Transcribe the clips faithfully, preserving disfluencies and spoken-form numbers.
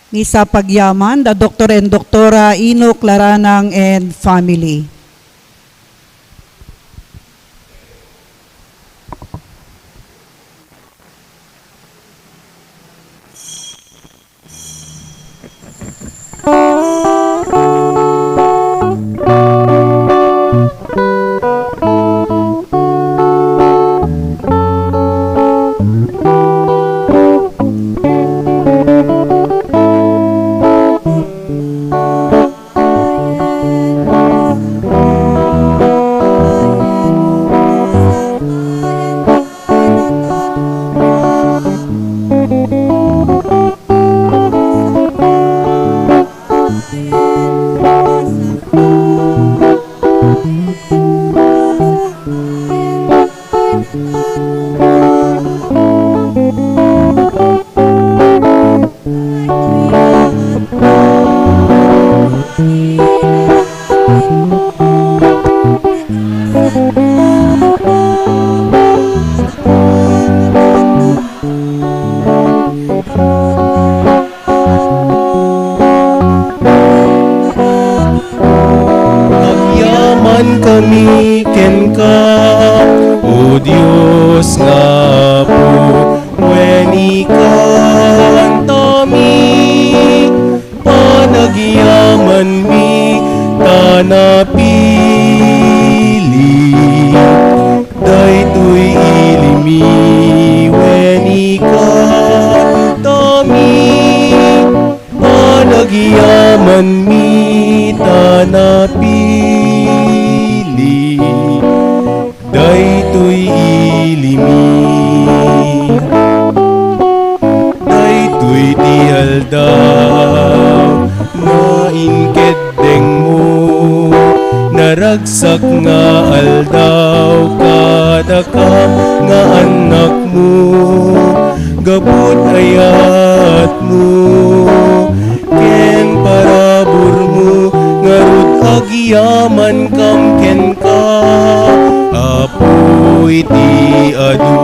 Misa pagyaman da Doktor and Doktora Enoc Laranang and family. Agyamankami kenka, O Dios nga Apo, wen ikantami panagyamanmi ta napili daytoy ilimi wen ikantami panagyamanmi ta napili daytoy ilimi. Daytoy ti aldaw nga inkeddengmo, naragsak nga aldaw kadakam nga annakmo, gapu ta ayatmo ken paraburmo, ngarud agyamankam kenka, Apo, iti adu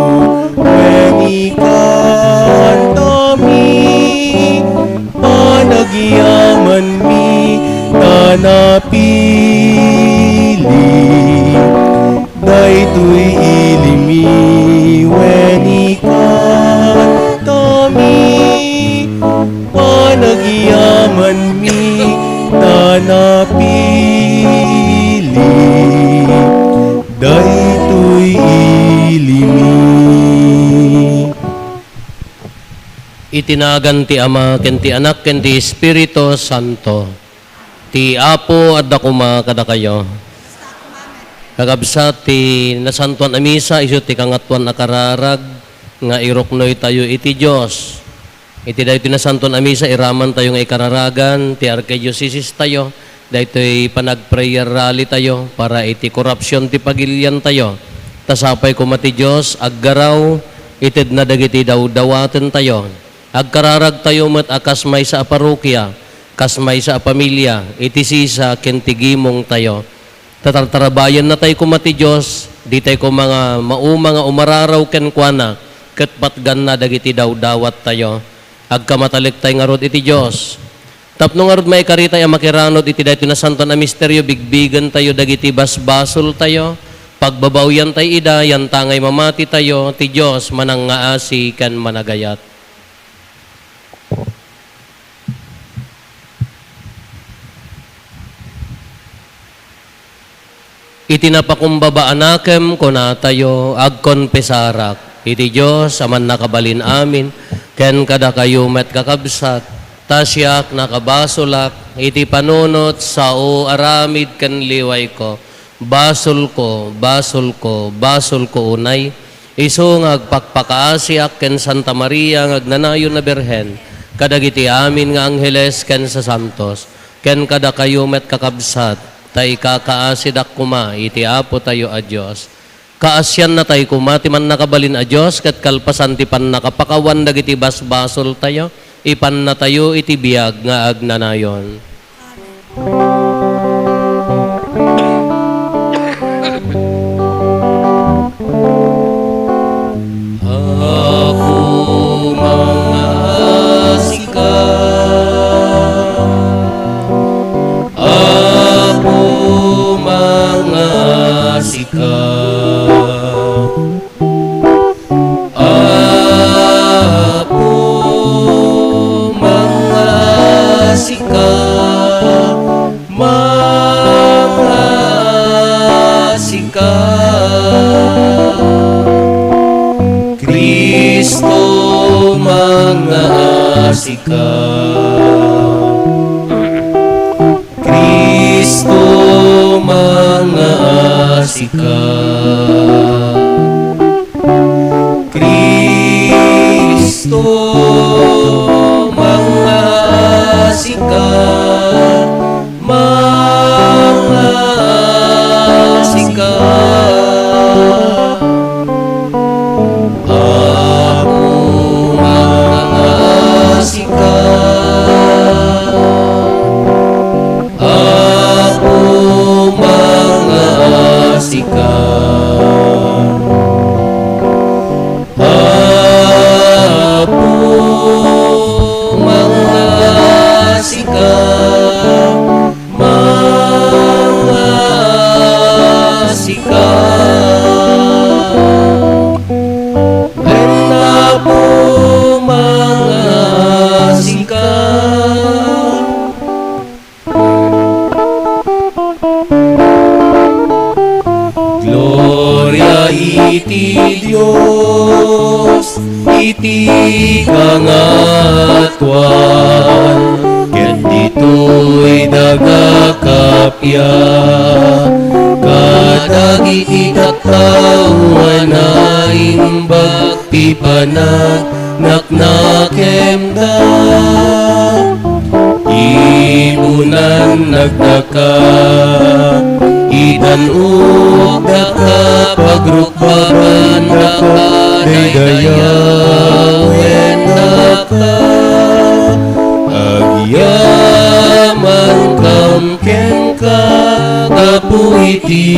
ken ikantami panagyamanmi ta napili daytoy ilimi wen ikantami panagyamanmi ta napili daytoy ilimi. Iti nagan ti Ama, ken ti Anak, ken ti Espiritu Santo. Ti Apo adda koma kadakayo. Kakabsat, ti Nasantoan a Misa, isu ti kangatoan a kararag nga iruknoytayo iti Dios. Iti daytoy Nasantoan a Misa, iramantayo nga ikararagan ti arkidiosesistayo, daytoy panag-prayer rally tayo para iti korupsion ti pagiliantayo. Ta sapay koma ti Dios aggaraw, itedna dagiti dawdawatentayo. Agkararagtayo met a kas maysa a parokia, kas maysa a pamilia, iti sisa ken ti gimongtayo. Ta tartarabayannatay koma ti Dios, ditay koma nga mauma nga umararaw kenkuana, ket patganna dagiti dawdawattayo. Agkamatalektay ngarud iti Dios. Tapno ngarud maikaritay a makiranod iti daytoy nasantoan a misterio, bigbigentayo dagiti basbasoltayo, pagbabawiantay ida, yantangay mamatitayo, ti Dios manangngaasi ken managayat. Iti napakumbaba a nakem, kunatayo, agkonfesarak iti Dios a Mannakabalin-amin, ken kadakayo met, kakabsat, ta siak nakabasolak iti panunot, sao, aramid, ken liwayko. Basolko, basolko, basolko unay. Isu nga agpakpakaasiak ken Santa Maria nga agnanayon a Birhen, kadagiti amin nga angheles ken sasantos, ken kadakayo met, kakabsat, ta ikakaasidak koma iti Apotayo a Dios. Kaasiannatay koma ti Mannakabalin a Dios, ket kalpasan ti pannakapakawan dagiti basbasoltayo, ipannatayo iti biag nga agnanayon. Apo, mangngaasika. mangngaasika. Cristo, mangngaasika. Cristo, mangngaasika. Cristo, mangngaasika, mangngaasika. Apo, mangngaasika. Apo, mangngaasika. Apo, mangngaasika, mangngaasika. Wen, Apo, mangngaasika. Gloria iti Dios iti kangatoan, ket ditoy daga kappia, kadagiti tattao a naimbag ti panag naknakemda. Ibunan nagdaka, itan-okdaka, pagrukbabandaka, daydayawendaka. Agyamankam kenka, gapu iti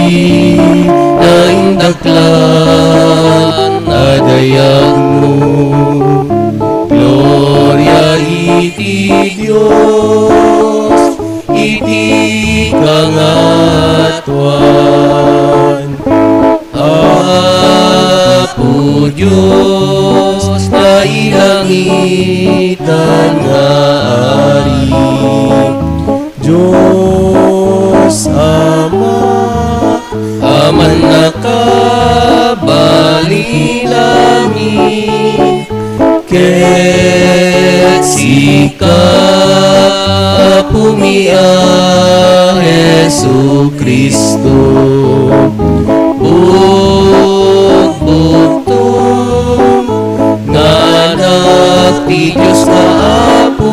naindaklan a dayagmo. Gloria iti Dios iti kangatoan. Apo Dios, nailangitan nga Ari, Dios Ama, a mannakabalilangit, ket sika, Apomi a Jesu-Cristo, bugbugto nga Anak ti Dios nga Apo,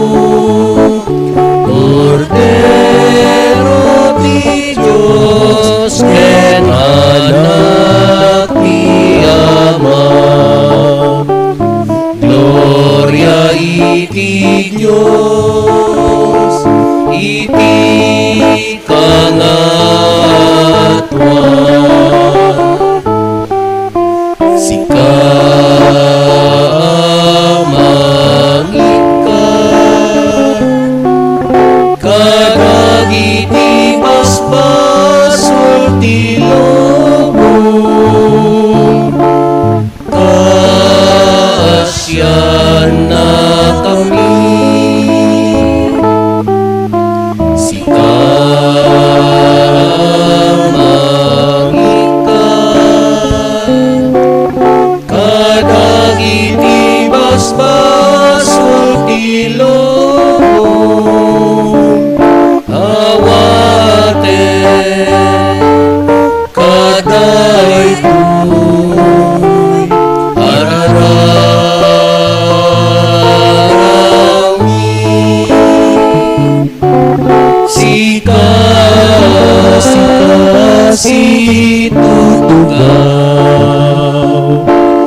Kordero ti Dios ken Anak ti Ama. Gloria iti Dios iti kangatoan. Sika a mangikkat kadagiti basbasol ti lubong, kaasiannakami. Sika a mangikkat kadagiti basbasol ti lubong, awaten kadaytoy a rararamid. Sika, sika, situtugaw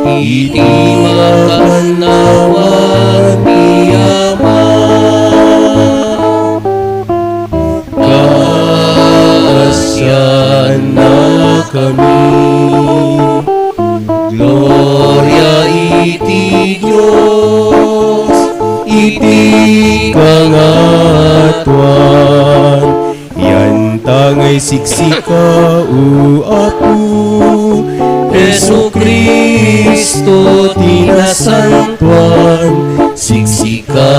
iti makannawan ti Ama. Kaasiannakami. Gloria iti Dios iti kangatoan. Yantangay siksika, O Apo, Jesu-Cristo ti nasantoan. Siksika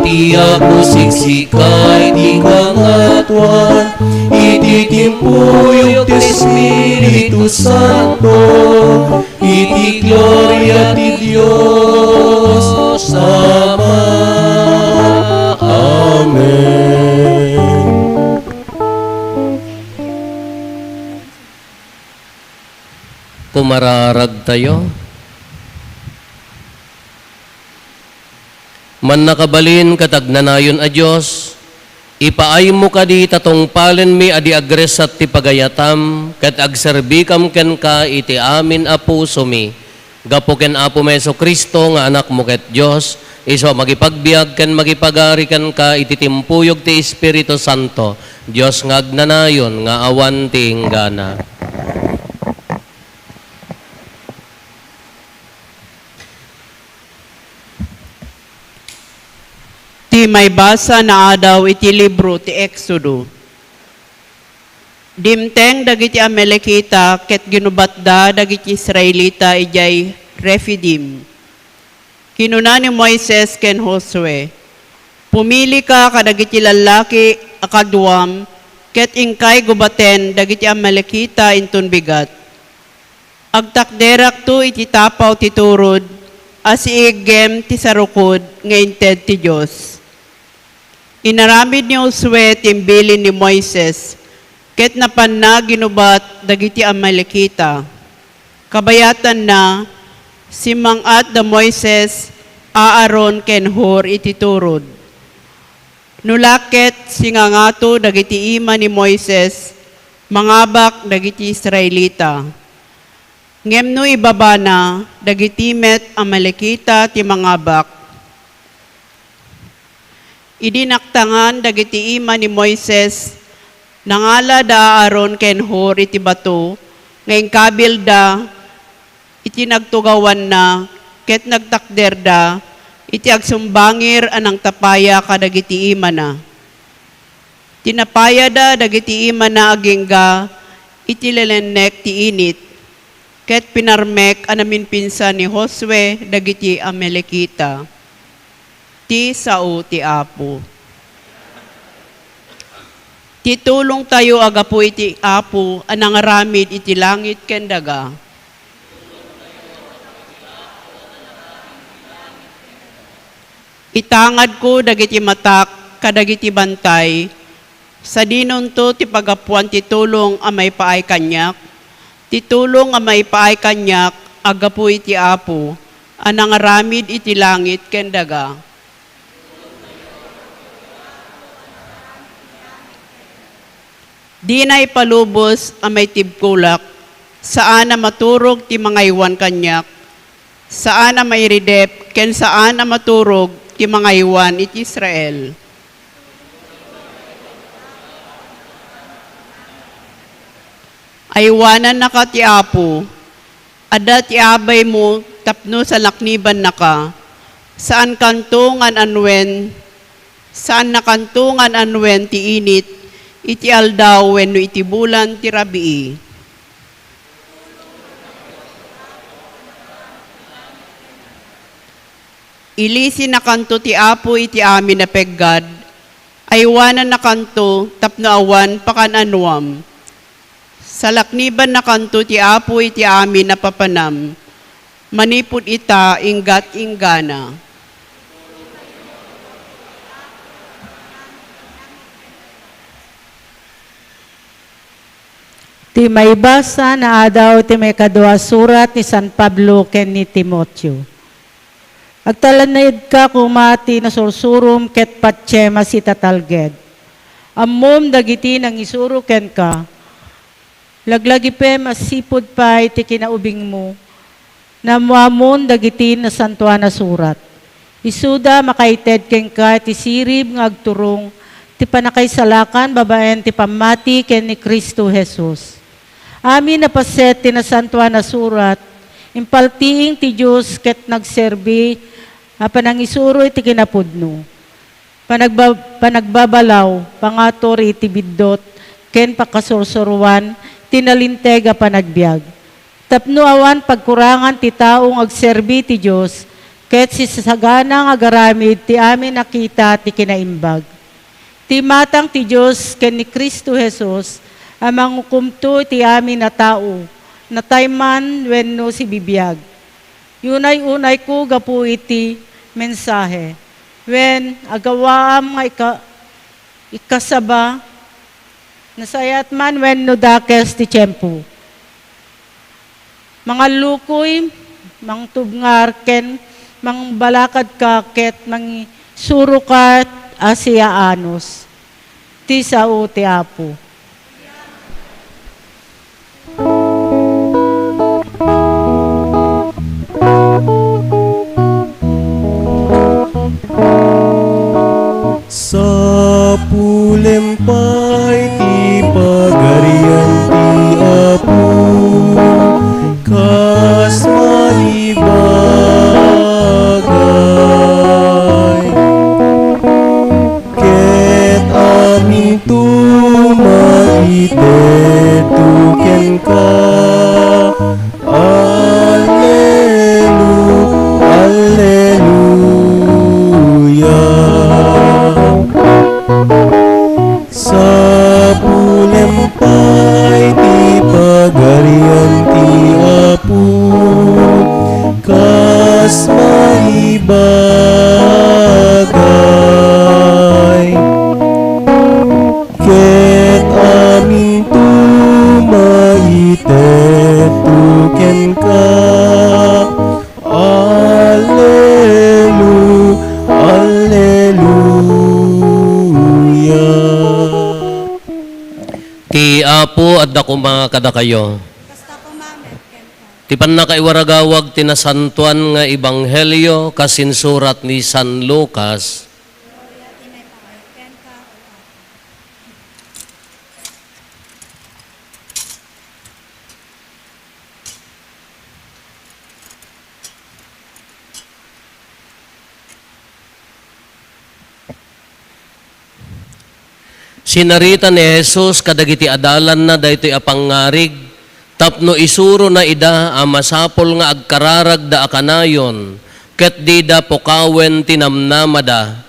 Ti Apo siksika iti kangatoan, iti timpuyog ti Espiritu Santo, iti gloria ti Dios Ama. Amen. Kumararagtayo. Mannakabalin ket agnanayon a Dios, ipaaymo kadi ta tungpalenmi a di agresat ti pagayatam ket agserbikam kenka iti amin a pusomi. Gapu ken Apomi Jesu-Cristo nga Anakmo ket Dios, isu a mangipagbiag ken mangipagari kenka iti timpuyog ti Espiritu Santo, Dios nga agnanayon nga awan ti inggana. Ti maibasa nga adaw iti libro ti Exodo. Dimteng dagiti Amalekita ket ginubatda dagiti Israelita idiay Refidim. Kinuna ni Moises ken Josue, "Pumilika kadagiti lallaki a kaduam ket inkay gubaten dagiti Amalekita inton bigat." Agtakderakto iti tapaw ti turod a siig ngem ti sarukod nga inted ti Dios. Inaramid ni Josue ti imbilin ni Moises, ket napanna ginubat dagiti Amalekita. Kabayatanna, simmang-at da Moises, Aaron, ken Hur iti turod. No la ket singangato dagiti ima ni Moises, mangabak dagiti Israelita. Ngem no ibabana, dagiti met Amalekita ti mangabak. Idi naktangan dagiti ima ni Moises, nangala da Aaron ken Hur iti bato nga inkabilda iti nagtugawanna ket nagtakderda iti agsumbangir a nangtapaya kadagiti imana. Tinapayada dagiti imana agingga iti lilennek ti init, ket pinarmek a naminpinsan ni Josue dagiti Amalekita. Ti sao ti Apo. Ti tulongtayo a gapu iti Apo a nangaramid iti langit ken daga. Itangadko dagiti matak kadagiti bantay, sadinonto ti pagapuan ti tulong a maipaay kaniak, ti tulong a maipaay kaniak a gapu iti Apo a nangaramid iti langit ken daga. Dina ipalubos a maitibkolak, saan a maturog ti mangaywan kaniak, saan a mairidep, ken saan a maturog ti mangaywan iti Israel. Aywanannaka ti Apo, adda ti abaymo tapno salaknibannaka. Saankanto nga an-anuen, saannakanto nga an-anuen ti init iti aldaw wenno iti bulan ti rabii. Ilisinakanto ti Apo iti amin a peggad, aywanannakanto tapno awan pakan-anuam. Salaknibannakanto ti Apo iti amin a papanam, manipud ita inggat inggana. Ti maibasa nga adaw ti maikadua a surat ni San Pablo ken ni Timoteo. Agtalnaedka koma ti nasursurom ket patiem a sitatalged. Ammom dagiti nangisuro kenka. Laglagipem a sipud pay ti kinaubingmo, naammoamon dagiti Nasantoan a Surat. Isuda makaited kenka iti sirib nga agturong ti pannakaisalakan babaen ti pammati ken ni Cristo Jesus. Amin a paset ti Nasantoan a Surat, impaltiing ti Dios ket nagserbi a panangisuro iti kinapudno. Panagba-, panagbabalaw, pangatur iti biddut, ken pakasursuroan ti nalinteg a panagbiag. Tapno awan pagkurangan ti tao nga agserbi ti Dios, ket sisagana nga agaramid ti amin a kita ti kinaimbag. Ti imatang ti Dios ken ni Cristo Jesus a mangukomto iti amin a tao, natay man wenno sibibiag. Unay-unayko gapu iti mensahe, wen agawaam nga ika-, ikasaba, nasayaat man wenno dakes ti tiempo. Mangallukoy, mangtubngar, ken mangbalakadka ket mangisuroka a siaanus. Ti sao ti Apo. Sapulem pay ti Pagarian ti Apo, kas maibagay. Ket aminto maitedto kenka. Allelu-, Alleluia. Sapulem pay ti Pagarian ti Apo, kas maibagay. Ket aminto maitedto kenka. Allelu-, Alleluia. Ti Apo adda koma kadakayo. Kasta koma met kenka. Ti pannakaiwaragawag ti nasantoan nga ebanghelio kas insurat ni San Lucas. Gloria ti maipaay kenka, O Apo. Sinarita ni Jesus kadagiti adalanna daytoy a pangngarig tapno isurona ida a masapul nga agkararagda a kanayon ket dida pukawen ti namnamada.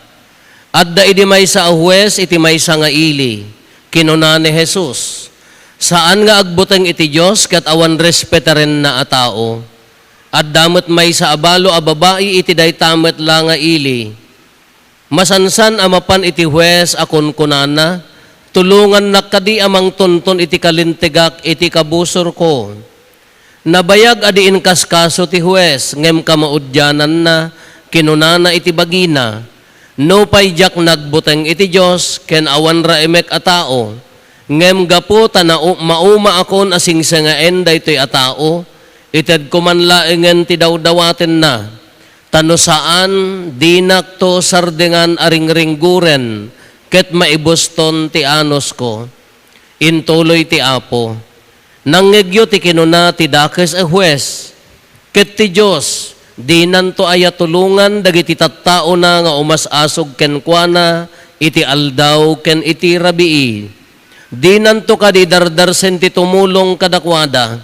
Adda idi maysa a hues iti maysa nga ili. Kinuna ni Jesus, "Saan nga agbuteng iti Dios ket awan respetarenna a tao." Adda met maysa a balo a babai iti dayta met la nga ili. Masansan a mapan iti hues a kunkunana, "Tulongannak kadi a mangtunton iti kalintegak iti kabusorko." Nabayag a di inkaskaso ti hues, ngem kamaudiananna, kinunana iti bagina, "Nupay diak nagbuteng iti Dios ken awan raimek a tao, ngem gapu ta nau-, maumaakon a singsengaen daytoy a tao, itedko man laengen ti dawdawatenna. Ta no saan, dinakto sardengan a ringringgoren ket maibuston ti anusko." Intuloy ti Apo, "Nangngegyo ti kinuna ti dakes a hues, ket ti Dios dinanto aya tulongan dagiti tattaona nga umas-asog kenkuana iti aldaw ken iti rabii. Dinanto kadi dardarsen ti tumulong kadakuada.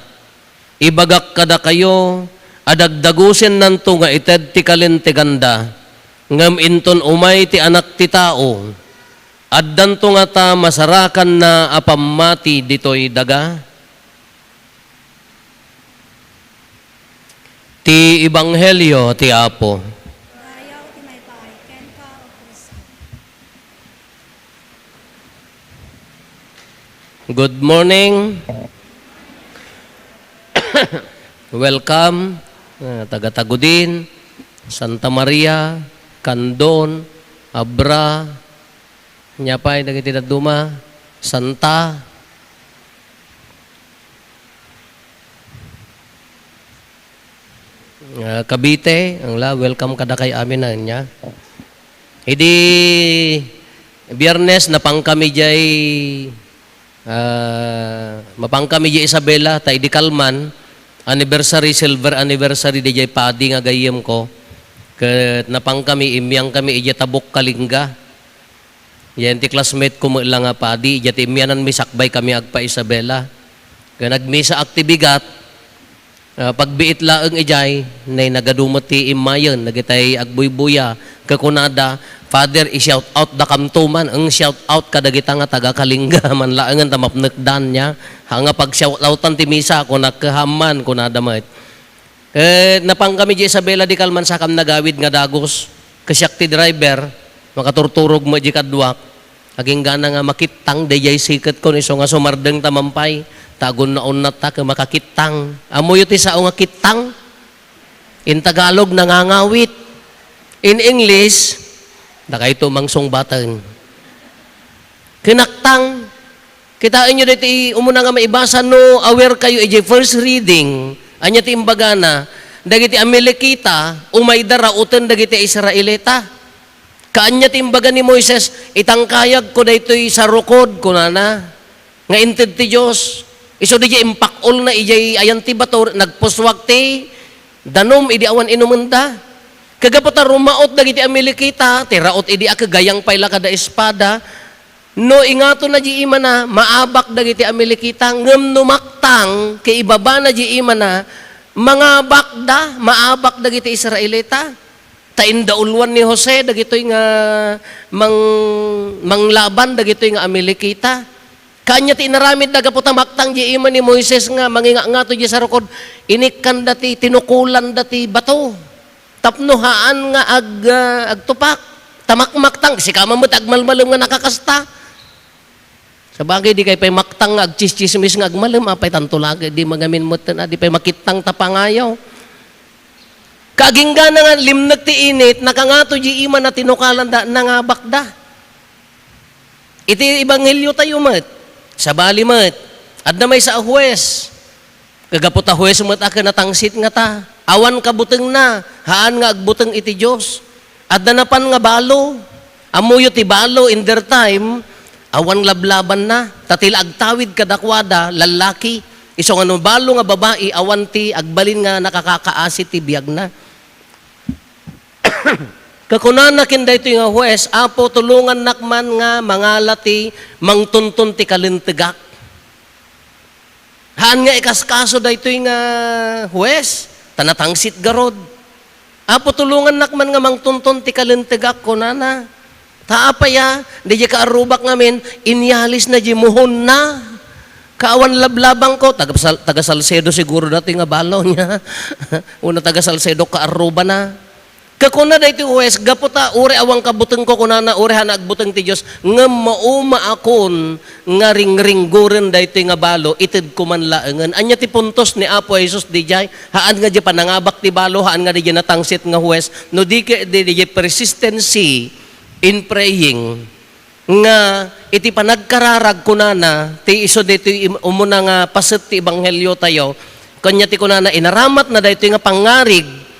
Ibagak kadakayo a dagdagusennanto nga ited ti kalinteganda, ngem inton umay ti Anak ti Tao, addanto ngata masarakanna a pammati ditoy daga?" Ti Ebanghelio ti Apo. Dayaw ti maipaay kenka, O Cristo. Good morning. Welcome, ah, taga Tagudin, Santa Maria, Candon, Abra, nia pay dagiti dadduma, Santa. Ah, Cavite, ang la, welcome kadakay amin na niya. Idi Biyernes, napangkami jay, ah, mapangkami jay Isabela, ta idi kalman, anniversary, silver anniversary, di jay padi nga gayyem ko. Ket napangkami, immiangkami, ijay Tabuk Kalinga. Yan ti classmate ko met la nga padi, idiay ti immiananmi sakbay kami agpa-Isabela. Ken nagmisa ak ti bigat, Ah, pagbiit laeng idiay, nay nagadu met ti immayen dagitay agbuybuya, ket kunada, "Father, i-shout out dakam to man." Eng, shout out kadagita nga taga Kalinga man laengen ta mapnekdan nia. Ha nga pag-shout outan ti misa, kunak, "Haan man," kunada met. Ket napankami di Isabela di Calman, sakam nagawid nga dagus. Ket siak ti driver, makaturturog met di kaduak. Agingga nga makittang daydiay siketko, isu nga sumardeng ta mampay, ta agunnaunnatta ket makakittang. Ammoyo ti sao nga kittang? In Tagalog, nangangawit. In English, dakayto mangsungbaten. Kinaktang. Kitaenyo daytoy umuna nga maibasa, no aware kayo idiay first reading, ania ti imbagana, dagiti Amalekita, umayda rauten dagiti Israelita. Kaanya ti imbaga ni Moises, "Itangkayagko daytoy sarukod," kunana, nga inted ti Dios. Isu diay impak-olna idiay ayan ti bato, nagpussuak ti danum idi awan inumenda. Ket gapu ta rumaot dagiti Amalekita, ti raot idi a ket gayang pay la kada espada, no ingatonna diay imana, maabak dagiti Amalekita, ngem no maktang ket ibabana diay imana, mangabakda, maabak dagiti Israelita. Ta indauluan ni Jose dagitoy nga mang-, manglaban dagitoy nga Amalekita. Kaanya ti inaramidda gapu ta maktang diay ima ni Moises nga mangingangato diay sarukod, inikkanda ti, tinukolanda ti bato. Tapno haan nga ag-, ah, agtupak. Ta makmaktang, sika man met agmalmalem nga nakakasta. Sabagay, di kay pay maktang nga agtsistsismis nga agmalem, apay tanto lagi, di magamin met, ah, di pay makittang ta pangayo. Kaginggana nga limnek ti init, nakangato di ima na tinukalanda, nangabakda. Iti ebanghelio tayo met, sabali met, adda maysa a huwes. Kagapu ta huwes met a ket natangsit ngata, awan kabutengna, haan nga agbuteng iti Dios. Adda napan nga balo. Ammoyo ti balo in their time, awan lablabanna, ta ti la agtawid kadakuada, lallaki. Isu nga no balo nga babai, awan ti agbalin nga nakakakaasi ti biagna. Kakunana ken daytoy nga huwes, "Apo, tulongannak man nga mangala ti mangtunton ti kalentegak." Haan nga ikaskaso daytoy nga huwes, ta natangsit garud. "Apo, tulongannak man nga mangtunton ti kalentegak," kunana. Ta apay a, diay kaarrubak ngamin, inyalisna diay muhonna. Kaawan lablabangko, taga Sal-, taga Salcedo siguro daytoy nga balo nia. Wenno taga Salcedo kaarrubana. Kakuna daytoy huwes, "Gapu ta uray awan kabutengko," kunana, "uray haan agbuteng ti Dios, ngem maumaakon nga ringrenggoren daytoy nga balo, itedko man laengen." Ania ti puntos ni Apo Jesus diay? Haan nga diay panangabak ti balo, haan nga diay natangsit nga huwes, no di ket di, diay persistency in praying, nga iti panagkararag, kunana, ti isu daytoy im-, umuna nga paset ti ebanghelio tayo, kanya ti kunana, inaramatna daytoy nga pangngarig,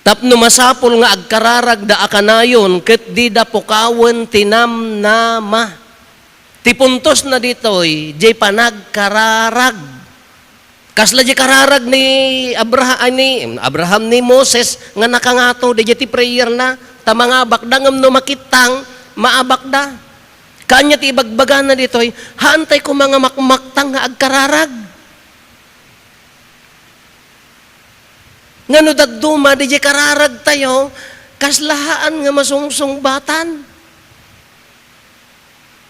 tapno masapul nga agkararagda a kanayon ket dida pukawen ti namnama. Ti puntosna ditoy, diay panagkararag. Kasla diay kararag ni Abraha-, ay, ni Abraham, ni Moses nga nakangato, diay ti prayerna, ta mangabakda, ngem no makittang, maabakda. Kanya ti ibagbagana ditoy, "Haantay koma nga makmaktang nga agkararag." Nga no dadduma, diay kararag tayo, kasla haan nga masungsungbatan.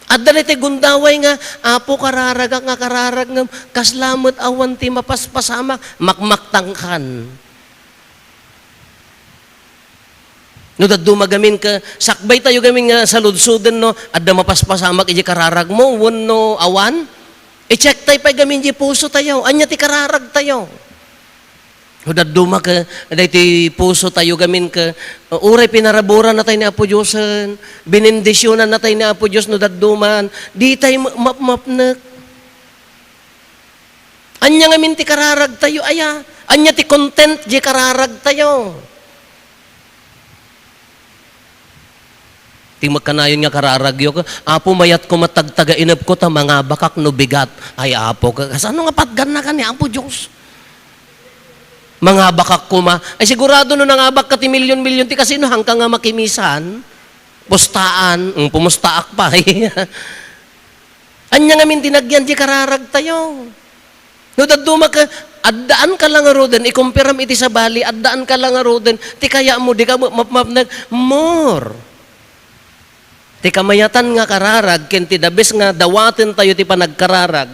Adda daytoy gundaway nga, "Apo, kararagak nga kararag ngem, kasla met awan ti mapaspasamak." Makmaktangkan. No dadduma gamin ket, sakbay tayo gamin nga saludsoden, no, adda mapaspasamak idiay kararagmo, wenno awan. I-check tayo pay gamin diay puso tayo. Ania ti kararag tayo? No dadduma ket, daytoy puso tayo gamin ket, uray pinaraburan natay ni Apo Diosen, binendisionan natay ni Apo Dios no dadduman, di tay ma-, mapmapnek. Ania ngamin ti kararag tayo, aya? Ania ti content diay kararag tayo? Ti makkanayon nga kararagyo, "Apo, mayat koma tagtagainepko ta mangabakak no bigat." Ay, Apo, ka-, kasano nga patganna ka ni Apo Dios? Mangabakak koma. Ay, sigurado no nangabak ka ti milyon-milyon, ti kasino, haanka nga makimisan? Pustaan, mm, pumustaak pay. Ania ngamin ti nagyan diay kararag tayo? No dadduma ket, Addaan ka la ngaruden, ikumpiram iti sabali, addaan ka la ngaruden, ti kayatmo, di ka ma-, mapmapnag, more. Ti kamayatan nga kararag, ken ti the best nga dawaten tayo ti panagkararag,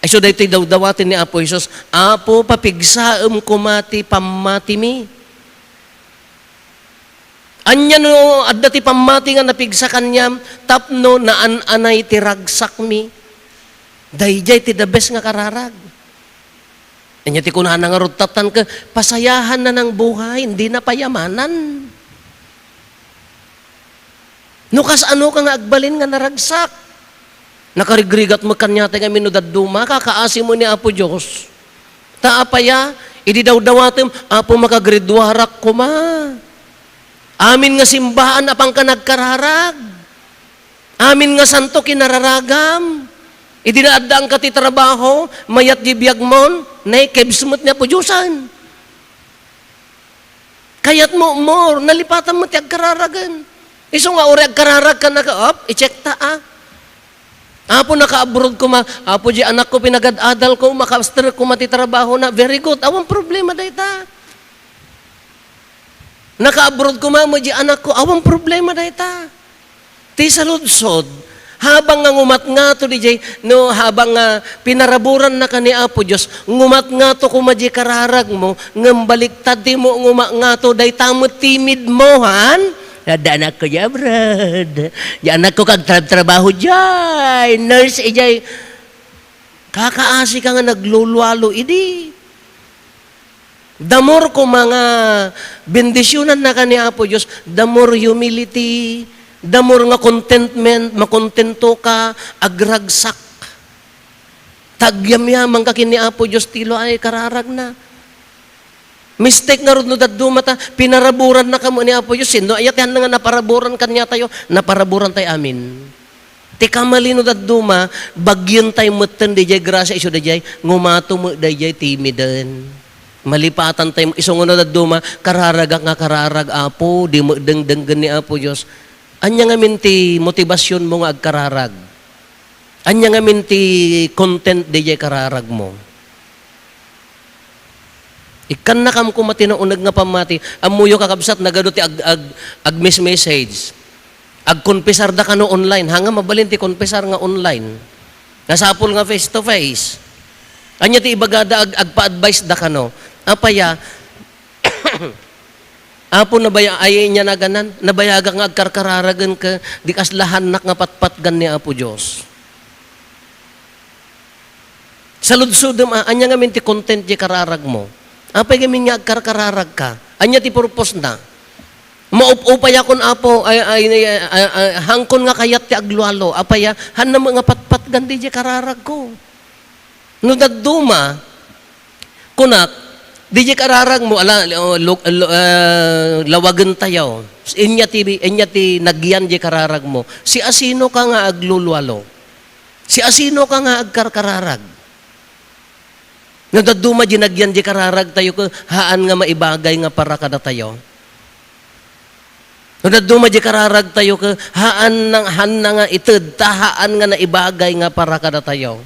isu daytoy dawdawaten ni Apo Jesus, "Apo, papigsaem koma ti pammatimi." Ania no adda ti pammati nga napigsa kaniam tapno naan-anay ti ragsakmi? Daydiay ti the best nga kararag. Ania ti kunana nga rudtattan ket, "Pasayahan na ng buhay, hindi na payamanan." No kasano ka nga agbalin nga naragsak, nakarigrigat met kaniata ngamin no dadduma, kakaasi met ni Apo Dios. Ta apay a, idi dawdawatem, "Apo, makagridwarak koma." Amin nga simbaan, apanka nagkararag. Amin nga santo, kinararagam. Idi naaddaanka ti trabaho, mayat di biagmon, nay, kebs met ni Apo Diosan. Kayatmo more, nalipatam met ti agkararagen. Isu nga uray agkararag ka na ka, op, i-check ta, ah. "Apo, naka-abroad koma." "Apo, di anakko, pinagad-adal ko, makaster koma ti trabaho na." Very good. Awan problema dayta. "Naka-abroad koma met di anakko." Awan problema dayta. Ti saludsod, habang nga ngumatngato didiay, no, habang nga pinaraburan na ka ni Apo Dios, ngumatngato koma di kararagmo, ngem baliktad ti mo ngumatngato, dayta met timid mo, han? "Adda anakko di abroad. Di anakko kagtrabtrabaho diay. Nurse idiay." Kakaasi ka nga naglulualo idi. The more koma nga bendisionan na ka ni Apo Dios, the more humility, the more nga contentment, makontento ka, agragsak. Tagyamyaman ka ken ni Apo Dios, ti luay kararagna. Mistake ngarud no dadduma ta, pinaraburan na kamo ni Apo Dios. Sino aya ti hanna nga naparaburan kaniatayo? Naparaburan tayo amin. Ti kamali no dadduma, bagientayo metten didiay grasia isu didiay, ngumato met didiay timiden. Malipatan tayo, isu nga no dadduma, "Kararagak nga kararag, Apo, di met dengdenggen ni Apo Dios." Ania ngamin ti motibasionmo nga agkararag? Ania ngamin ti content didiay kararagmo? Ikkannakam koma ti nauneg nga pammati. Ammoyo, kakabsat, nagadu ti ag-, ag-, agmes-message. Agkonpesar da kano online. Hanga mabalin ti konpesar nga online. Nasapul nga face to face. Ania ti ibagada ag-, agpa-advise da kano? Apay a, "Apo, nabaya-, ay, ania naganan? Nabayagak nga agkarkararagen ket di kaslahannak nga patpatgan ni Apo Dios." Saludsodem a, ania ngamin ti content diay kararagmo? Apay ngamin nga agkarkararagka? Ania ti purpose na? "Maup-upayakon, Apo, ay, ay, ay, ay, ay, hangkon nga kayat ti aglualo." Apay a, hanna met nga patpatgan diay kararagko. No dadduma, kunak, diay kararagmo, ala, lo-, lo-, lo-, ah, lawagentayo. Ania ti, ania ti nagyan diay kararagmo. Siasinoka nga aglulualo? Siasinoka nga agkarkararag? No dadduma diay nagyan diay kararagtayo ket haan nga maibagay nga para kadatayo. No dadduma diay kararagtayo ket haan nga, hanna nga ited ta haan nga naibagay nga para kadatayo.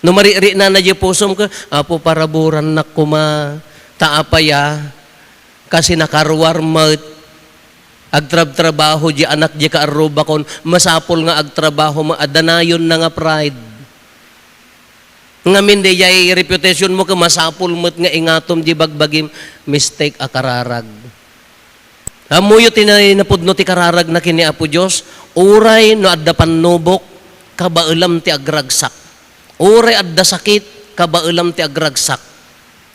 No mariknana diay pusom ket, "Apo, paraburannak koma, ta apay a, kasi nakaruar met, agtrabtrabaho diay anak diay kaarrubakon, masapul nga agtrabaho met, adda nayonna nga pride." Ngamin diay reputation mo ket masapul met nga ingatom diay bagbagim, mistake a kararag. Ammoyo ti na-, napudno ti kararagna ken ni Apo Dios, uray no adda pannubok, kabaelam ti agragsak. Uray adda sakit, kabaelam ti agragsak.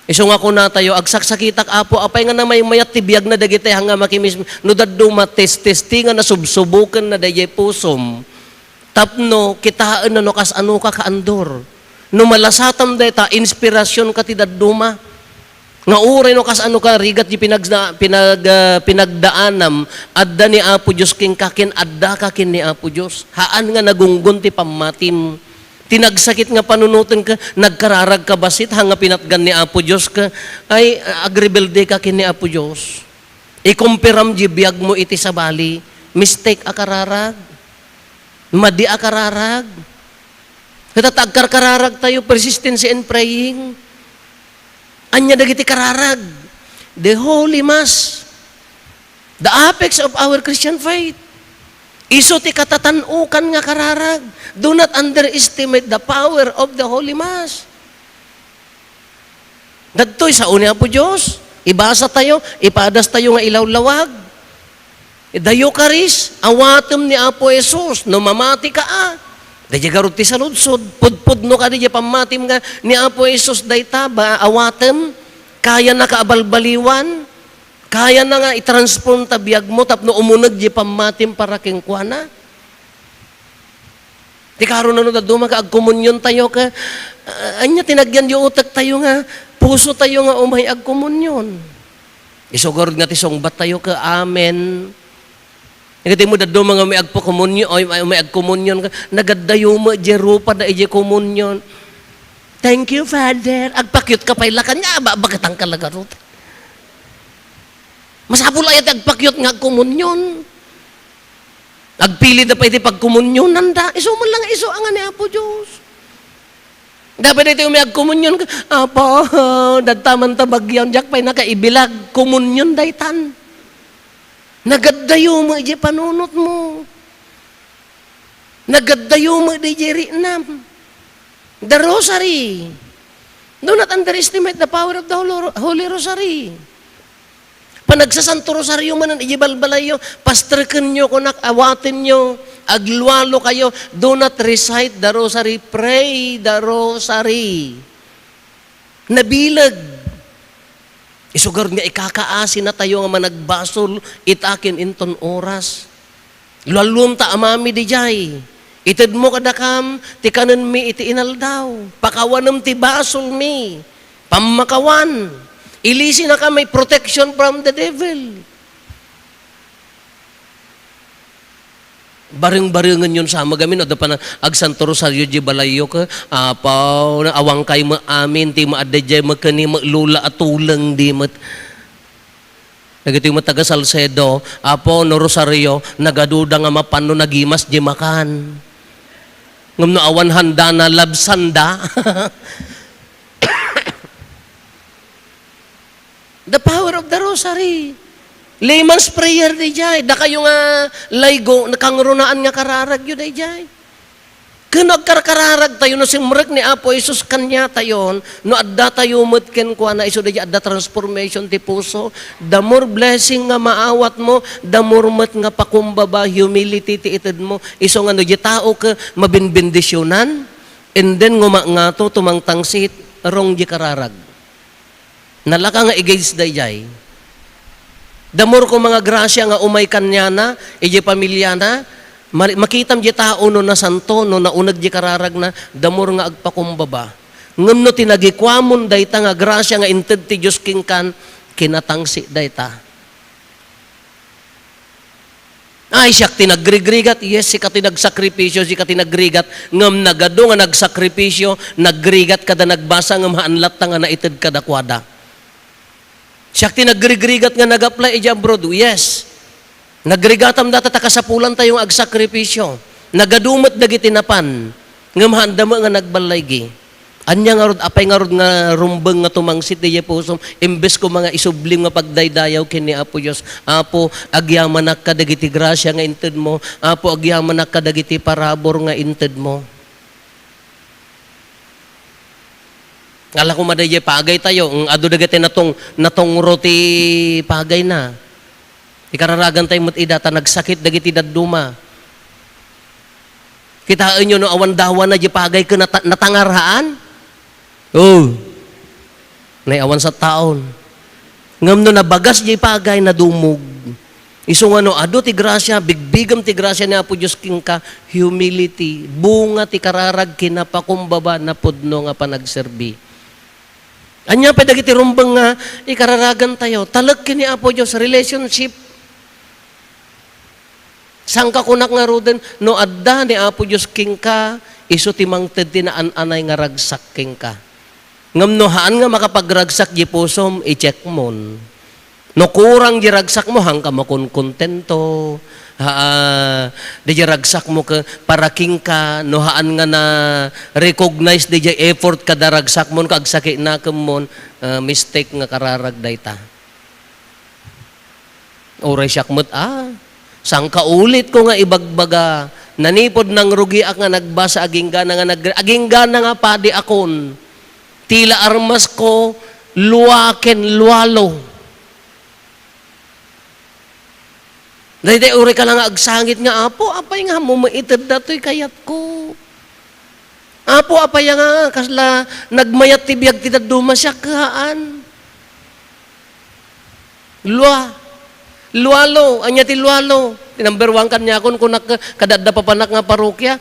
Isu nga kunatayo, "Agsaksakitak, Apo, apay nga namaymayat ti biagna dagiti hanga makimis-, no dadduma, testestingan a subsuboken na daydiay pusom. Tapno kitaen na no kasano ka kaandor." No malasatam dayta, inspirasyon ka ti dadduma. Nga uray no kasano ka, rigat ti pinagda-, pinag-, ah, pinagdaanam, adda ni Apo Dios kenka, ken adda ka ken ni Apo Dios. Haan nga nagunggon ti pammatim. Ti nagsakit nga panunoten ka, nagkararag ka bassit, ha nga pinatgan ni Apo Dios ka, ay, agrebelde ka ken ni Apo Dios. Ikumpiram di biag mo iti sabali, mistake a kararag. Madi a kararag. Ket ta agkarkararag tayo, persistency in praying. Ania dagiti kararag? The Holy Mass. The apex of our Christian faith. Isu ti katatan-ukan nga kararag. Do not underestimate the power of the Holy Mass. Dagtoy sao ni Apo Dios. Ibasa tayo, ipadas tayo nga ilawlawag. The Eucharist, awatem ni Apo Jesus, no mamati ka, a. Daydiay garud ti saludsod, pudpudno kadi diay pammatim nga ni Apo Jesus dayta, ba, awatem, kayana ka a balbaliwan, kayana nga i-transform ta biagmo tapno umuneg diay pammatim para kenkuana. Ti karon, ano, dadduma nga agkomunyon tayo ket, ah, ania ti nagyan diay utek tayo nga puso tayo nga umay agkomunyon? Isu garud nga ti sungbat tayo ket, amen. Ket ti mo dadduma nga umay agpakomunyon, oy, umay agkomunyon ket, nagaddayo met diay rupada idiay komunyon. "Thank you, Father." Agpakyot ka pay lakan nga, ba-, baketang ka la garud. Masapul aya ti agpakyot nga agkomunyon. Agpilida pay ti pagkomunyonanda. Isu man lang nga isu nga ni Apo Dios. Dapat iti umay agkomunyon, "Apo, dadta man ta bagyaw, diak pay nakaibilag." Komunyon daytan. Nagaddayo met idiay panunotmo. Nagaddayo met idiay riknam. The Rosary. Do not underestimate the power of the Holo-, Holy Rosary. Panagsasanto Rosario manen idiay balbalayyo, pasterkenyo, kunak, awatenyo, aglualo kayo, do not recite the Rosary, pray the Rosary. Nabileg. Isu garud nga ikakaasi na tayo nga managbasol ita ken inton oras. Lualluem ta amami didiay. Itedmo kadakam ti kanenmi iti inaldaw. Pakawanem ti basolmi. Pammakawan. Ilisinakami, protection from the devil. Bareng-barengenyon sa magamin, adda pa na agsanto rosario diay balayyo ket, "Apo, naawankay met amin ti maadda diay mekeni met lula a tuleng di met." Dagitoy met taga Salcedo, "Apo, no rosario, nagaduda nga mapan no nagimas diay makan." Ngem no awan handana, labsanda. The power of the rosary. Layman's prayer daydiay. Dakayo nga laygo, nakangrunaan nga kararagyo daydiay. Ken no agkarkararag tayo, no simrek ni Apo Jesus kaniatayon, no adda tayo met kenkuana, isu daydiay adda transformation ti puso. The more blessing nga maawatmo, the more met nga pakumbaba, humility ti itedmo. Isu nga no diay tao ket mabinbendisionan, and then ngumangato, tumangtangsit, wrong diay kararag. Nalaka nga igage daydiay. The more koma nga grasia nga umay kaniana, idiay pamiliana, mari-, makitam diay tao no nasanto, no nauneg diay kararagna, the more nga agpakumbaba. Ngem no ti nagikuamon dayta nga grasia nga inted ti Dios kenkan, kinatangsit dayta. Ay, siak ti nagrigrigat. Yes, sika ti nagsakripisio, sika ti nagrigat. Ngem nagadu nga nagsakripisio, nagrigat kada nagbasa, ngem haan latta nga naited kadakuada. Siak ti nagrigrigat nga nag-apply idiay abroad. Yes. Nagrigatam data ta kasapulan tayo nga agsakripisio. Nagadu met dagiti napan. Ngem haanda met nga nagballaygi. Ania ngarud, apay ngarud nga rumbeng nga tumangsit idiay pusom, imbes koma nga isublim nga pagdaydayaw ken ni Apo Dios, "Apo, agyamanak kadagiti grasia nga intedmo. Apo, agyamanak kadagiti parabur nga intedmo." Ngala koma daydiay pagay tayo, ng adu dagiti natong-, natongro ti pagayna. Ikararagan tayo met ida ta nagsakit dagiti dadduma. Kitaenyo no awan dawana diay pagay ken nata-, natangarhaan? Oh. Nay awan sa taon. Ngem no nabagas diay pagay, nadumog. Isu nga no adu ti grasia, bigbigem ti grasia ni Apo Dios kenka, humility, bunga ti kararag, kinapakumbaba, napudno nga panagserbi. Ania pay dagiti rumbeng nga ikararagan tayo? Talek ken ni Apo Dios, relationship. Saan ka kunak ngaruden? No adda ni Apo Dios kenka, isu ti mangted ti naan-anay nga ragsak kenka. Ngem no haan nga makapagragsak diay pusom, i-checkmon. No kurang diay ragsakmo, haanka makonkontento. Haa, diay ragsakmo ket para kenka, no haan nga na-recognize diay effort kada ragsakmo, no agsakitnakemmon, ah, mistake nga kararag dayta. Uray siak met, ah, sangkaulitko nga ibagbaga, nanipud nangrugiak nga nagbasa, aginggana nga nag-, aginggana nga padiakon. Tila armasko, lua ken lualo. Daydiay uray ka la nga agsangit nga, "Apo, apay nga ammo maited datoy kayatko? Apo, apay nga kasla nagmayat ti biag ti dadduma, siak haan?" Lua. Lualo. Ania ti lualo? Ti number one kaniakon, kunak, kada adda papanak nga parokya.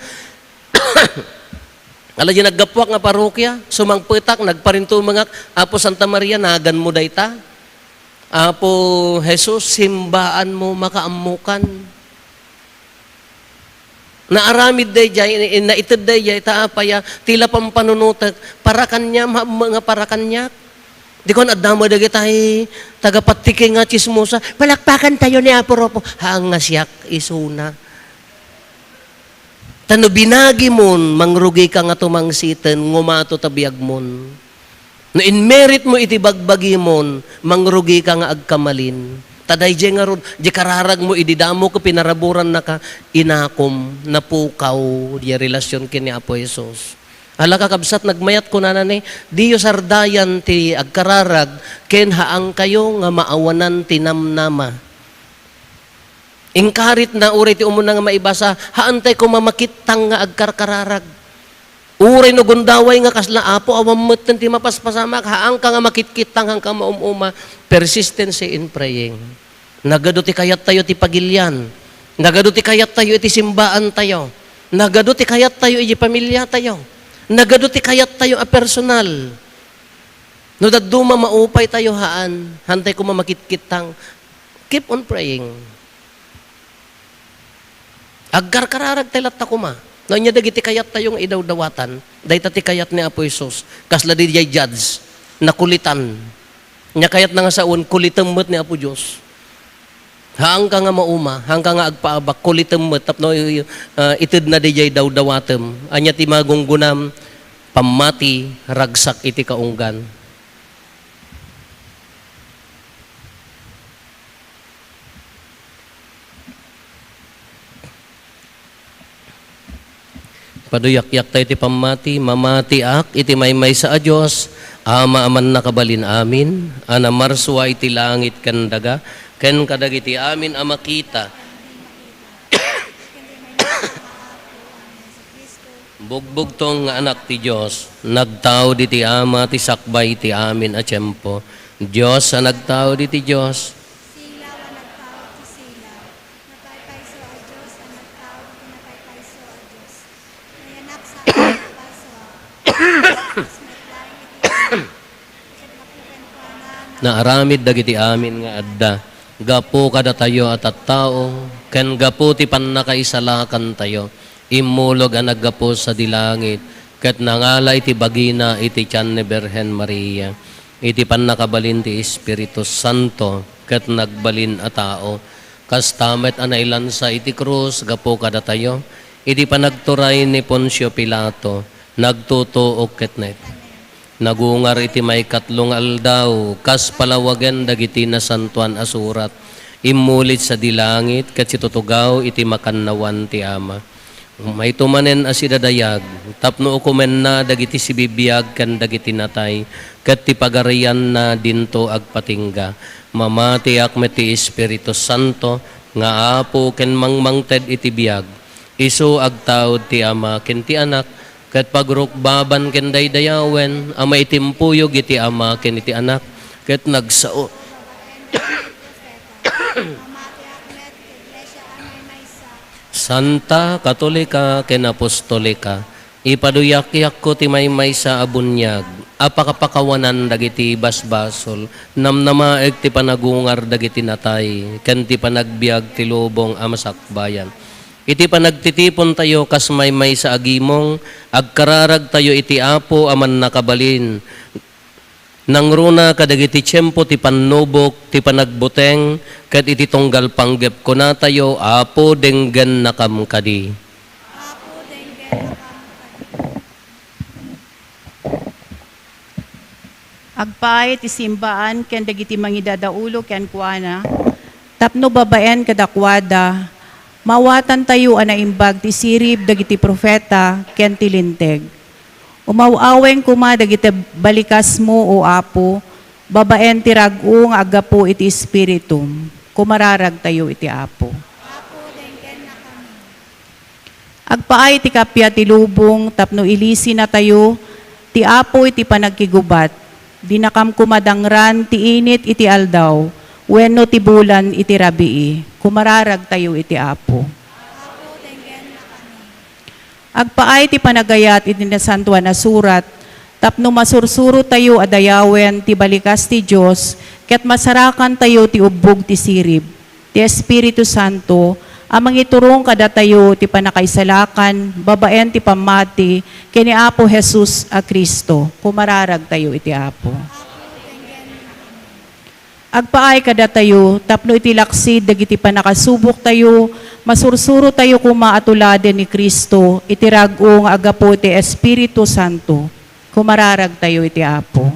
Ala, di naggapuak nga parokya, sumangpetak, nagparintumengak, "Apo Santa Maria, naganmo dayta. Apo Jesus, simbaanmo, makaammokan." Naaramid daydiay, naited daydiay, ta apay a, ti la pampanunotek, para kaniam, ammo nga para kaniak. Di kon adda met dagitay taga-Pattiking nga tsismosa, "Palakpakan tayo ni Apo Rufo." Haan nga siak, isuna. Ta no binagimon, mangrugika nga tumangsiten, ngumato ta biagmon. No inmeritmo iti bagbagimon, mangrugika nga agkamalin. Ta daydiay ngarud, di kararagmo idi damo ket pinaraburannaka, inakom, napukaw, diay relasion ken ni Apo Jesus. Ala, kakabsat, nagmayat kunana ni, diyo sardayan ti agkararag ken haankayo nga maawanan ti namnama. Inkarit na uray ti umuna nga maibasa, haantay koma makittang nga agkarkararag. Uray no gundaway nga kasla, "Apo, awan metten ti mapaspasamak," haanka nga makitkittang, haanka maum-uma, persistency in praying. Nagadu ti kayattayo ti pagilian. Nagadu ti kayattayo iti simbaantayo. Nagadu ti kayattayo iti pamiliatayo. Nagadu ti kayattayo a personal. No dadduma, maupay tayo, haan. Haantay koma makitkittang. Keep on praying. Agkarkararag tay latta koma. No ania dagiti kayattayo nga idawdawatan, dayta ti kayat ni Apo Jesus. Kasla diay judge, nakulitan. Nia kayatna nga sawen, kulitem met ni Apo Dios. Haanka nga mauma, haanka nga agpaabak, kulitem met tapno, ah, itedna diay dawdawatem. Ania ti magunggunam? Pammati, ragsak iti kaunggan. Paduyakyak tayo ti pammati. Mamatiak iti maymaysa a Dios, Ama a mannakabalin amin, a namarsua iti langit ken daga, ken kadagiti amin a makita. Bugbugtong nga Anak ti Dios, nagtaud iti Ama ti sakbay iti amin a tiempo. Dios a nagtaud iti Dios. Silaw a nagtaud ti silaw. Napaypayso a Dios a nagtaud iti napaypayso a Dios. Nayanak sa paso. Naaramid dagiti amin nga adda gapu kadatayo a tattao, ken gapu ti pannakaisalakantayo. Immulog a naggapu sadi langit, ket nangala iti bagina iti tian ni Birhen Maria, iti pannakabalin ti Espiritu Santo, ket nagbalin a tao. Kasta met a nailansa iti krus gapu kadatayo, iti panagturay ni Poncio Pilato, nagtutuok ket nait-, nagungar iti maikatlo nga aldaw, kas palawagen dagiti Nasantoan a Surat. Immulid sadi langit, ket situtugaw iti makannawan ti Ama. Mayto manen a sidadayag, tapno ukomenna dagiti sibibiag ken dagiti natay, ket ti pagarianna dinto agpatingga. Mamatiak met ti Espiritu Santo nga Apo ken mangmangted iti biag. Isu agtaud ti Ama ken ti Anak, ket pagrukbaban ken daydayawen a maitimpuyog iti Ama ken iti Anak, ket nagsao. Santa, Katolika, ken Apostolika, ipaduyakyakko ti maymaysa a buniag a pakapakawanan dagiti basbasol, namnamaek ti panagungar dagiti natay, ken ti panagbiag ti lubong a masakbayan. Iti panagtitipontayo kas maymaysa a gimong, agkararagtayo iti Apo a Mannakabalin, Nangruna kadagiti tiempo ti pannubok, ti panagbuteng, ket iti tunggal panggep kunatayo, Apo, denggennakam kadi. Agpaay ti simbaan ken dagiti mangidadaulo kenkuana, tapno babaen kadakuada, maawatantayo a naimbag ti sirib dagiti profeta ken ti Linteg. Umaw-aweng koma dagiti balikasmo, O Apo, babaen ti rag-o nga aggapu iti Espiritum. Kumararagtayo iti Apo. Apo, denggennakami. Agpaay ti kappia ti lubong tapno ilisinatayo ti Apo iti panagkigubat. Dinakam koma dangran ti init iti aldaw wenno ti bulan iti rabii. Kumararagtayo iti Apo. Agpaay ti panagayat iti Nasantoan a Surat tapno masursurotayo a dayawen ti balikas ti Dios ket masarakantayo ti ubbog ti sirib ti Espiritu Santo a mangiturong kadatayo ti pannakaisalakan babaen ti pammati ken ni Apo Jesus a Cristo. Kumararagtayo iti Apo. Agpaay kadatayo tapno iti laksid dagiti pannakasuboktayo, masursurotayo koma a tuladen ni Cristo iti rag-o nga aggapu iti Espiritu Santo. Kumararagtayo iti Apo.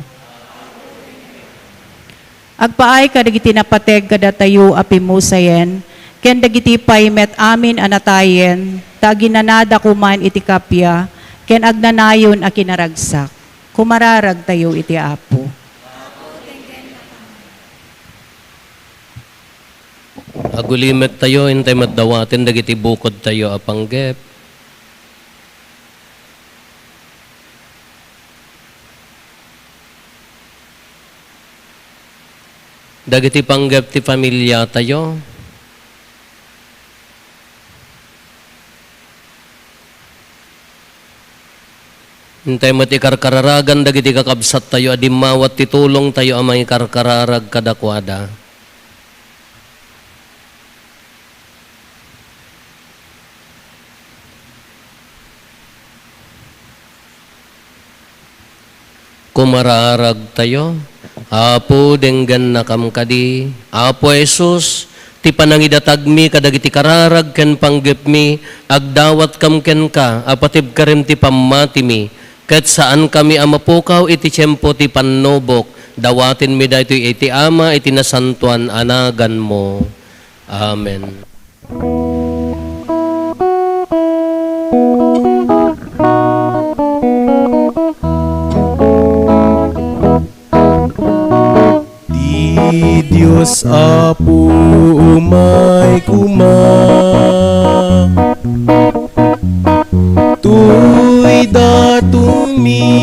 Agpaay kadagiti napateg kadatayo a pimmusayen, ken dagiti pay met amin a natayen, ta aginanada koman iti kappia ken agnanayon a kinaragsak. Kumararagtayo iti Apo. Agulimektayo, intay met dawaten dagiti bukodtayo a panggep. Dagiti panggep ti familiatayo. Intay met ikarkararagan dagiti kakabsattayo a dimmawat ti tulongtayo a mangikarkararag kadakuada. Kumararagtayo. Apo, denggennakam kadi. Apo Jesus, ti panangidatagmi kadagiti kararag ken panggepmi, agdawatkam kenka a patibkerem ti pammatimi, ket saankami a mapukaw iti tiempo ti pannubok. Dawatenmi daytoy iti Ama iti nasantoan a naganmo. Amen. Ti Dios Apo umay koma. Toy datonmi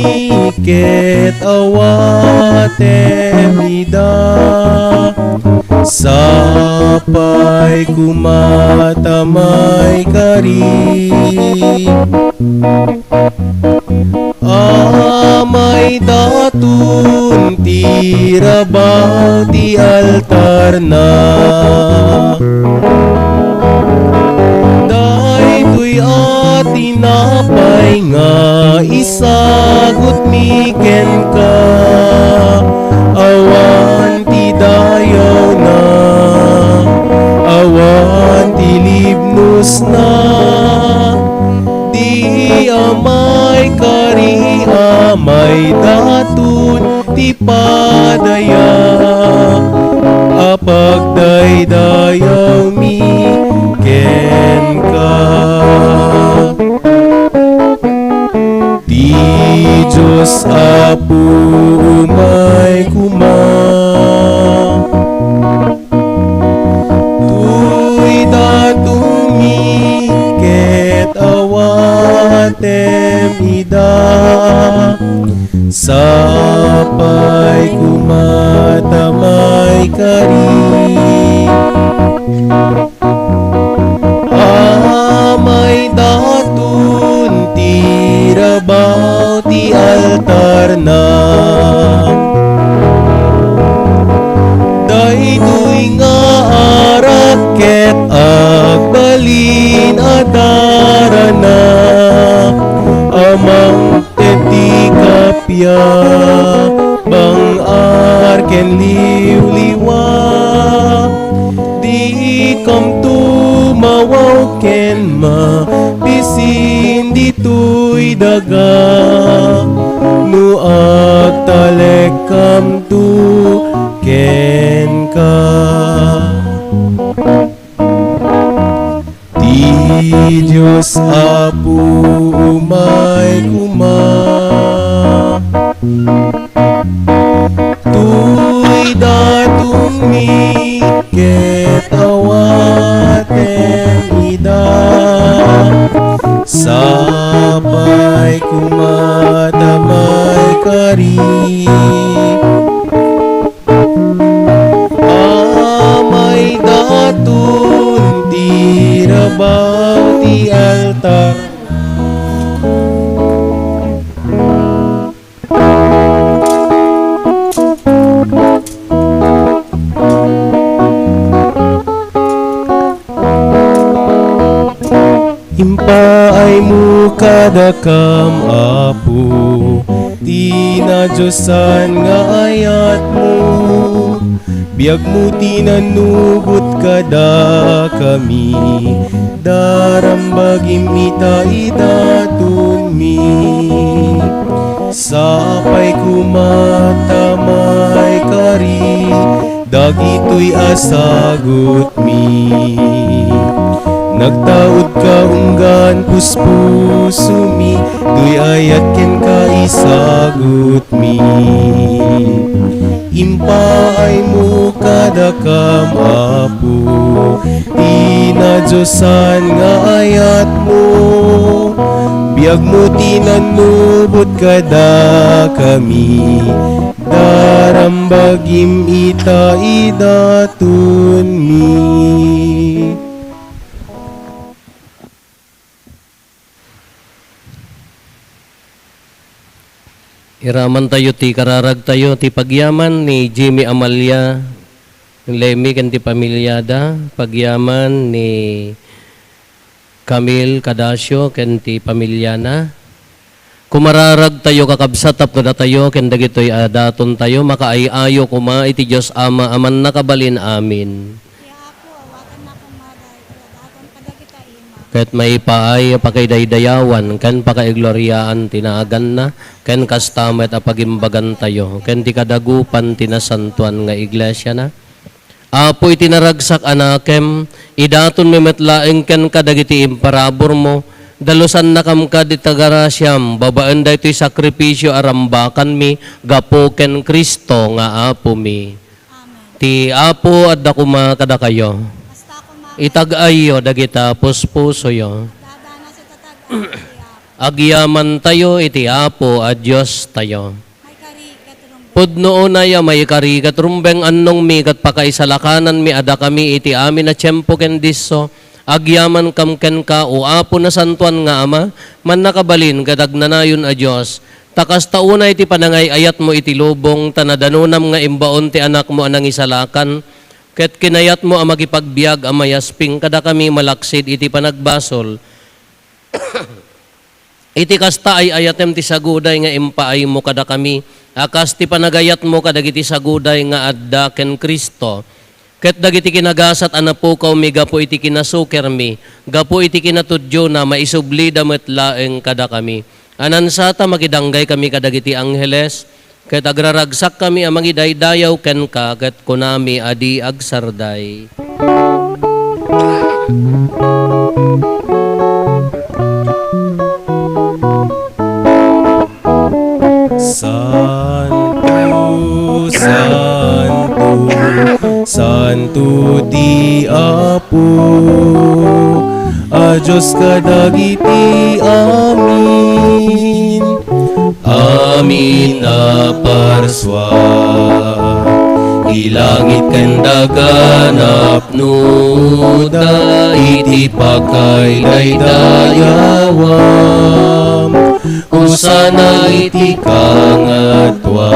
ket awatem ida. Sapay koma ta maikari. Amay daton ti rabaw ti altarna. Daytoy a tinapay nga isagutmi kenka, awan ti dayawna, awan ti libnosna. Di amay kari amay daton ti padaya a pagdaydayawmi kenka. Ti Dios Apo umay koma. Toy datonmi ket awatem ida. Sapay koma ta maikari. Amay daton ti rabaw ti altarna. Daytoy nga arak ket agbalin a darana. Amang ket ti kappia, bang ken liwliwa. Dikamto mawaw ken mapisin ditoy daga no agtalekkamto kenka. Ti Dios Apo, umay koma. Toy datonmi ket awatem ida. Sapay koma ta maikari. Amay daton ti rabaw ti altar. Impaaymo kadakam, Apo, ti nadiosan nga ayatmo. Biagmo ti nanubot kadakami, darambagim ita idatonmi. Sapay koma ta maikari dagitoy a sagutmi. Nagtaudka unggan puspusomi, toy ayat kenka isagutmi. Impaaymo kadakam, Apo, ti nadiosan nga ayatmo. Biagmo ti nanubot kadakami, darambagim ita idatonmi. Iramantayo ti kararagtayo, ti pagyaman ni Jimmy Amalia, Lemmy ken ti pamiliada, pagyaman ni Camille Cadacio ken ti pamiliana. Kumararagtayo, kakabsat, tapno datayo ken dagitoy a datontayo makaay-ayo koma iti Dios Ama a mannakabalin amin. Ti Apo, awatenna koma daytoy a daton kadagita ima. Ket maipaay a pakaidaydayawan ken pakaigloriaan ti naganna, ken kasta met a pagimbagantayo ken ti kadagupan ti nasantoan nga iglesiana. Apo, iti naragsak a nakem, idatonmi met laeng kenka dagiti imparaburmo, dalusannakam kadi ta grasiam babaen daytoy sakrifisio a rambakanmi gapu ken Cristo nga Apomi. Amen. Ti Apo adda koma kadakayo. Kasta koma. Itag-ayyo dagita puspusoyo. Dadana sa tatag-ay ti Apo. Agyamantayo iti Apo a Diostayo. Maikari ket rumbeng. Pudno unay a maikari ket rumbeng, annongmi ket pakaisalakananmi a dakami iti amin a tiempo ken disso, agyamankam kenka, O Apo, nasantoan nga Ama, mannakabalin ket agnanayon a Dios. Ta kasta unay ti panangay-ayatmo iti lubong, ta nadanonam nga imbaon ti Anakmo a nangisalakan, ket kinayatmo a makipagbiag a mayasping kadakami malaksid iti panagbasol. Iti kasta, ay-ayatem ti saguday nga impaaymo kadakami a kas ti panagayatmo kadagiti saguday nga adda ken Cristo, ket dagiti kinagasat a napukawmi gapu iti kinasukermi, gapu iti kinatudiona, maisublida met laeng kadakami. Anansata, makidanggay kami kadagiti angheles, ket agraragsakkami a mangidaydayaw kenka, ket kunami a di agsarday. Santo, santo, santo ti Apo a Dios kadagiti amin. Amin a parsua ti langit ken daga napnoda iti pakaidaydayawan. Hosanna iti kangatoan.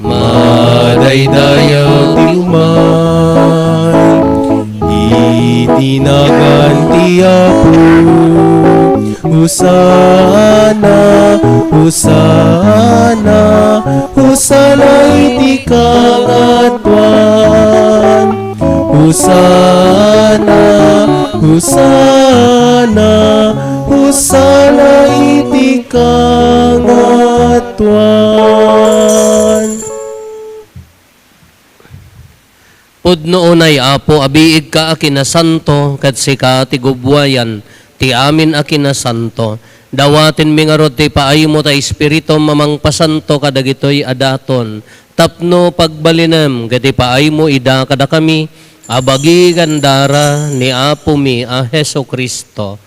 Madaydayaw ti umay iti nagan ti Apo. Hosanna, Hosanna, Hosanna Hosana, Hosana, Hosana iti kangatoan. Pudno unay, Apo, a biigka a kinasanto, ket sika ti gubbuayan ti amin a kinasanto. Dawatenmi ngarud ti ipaaymo ta Espiritum a mangpasanto kadagitoy a daton, tapno pagbalinem ket ipaaymo ida kadakami a bagi ken dara ni Apomi a Jesu-Cristo.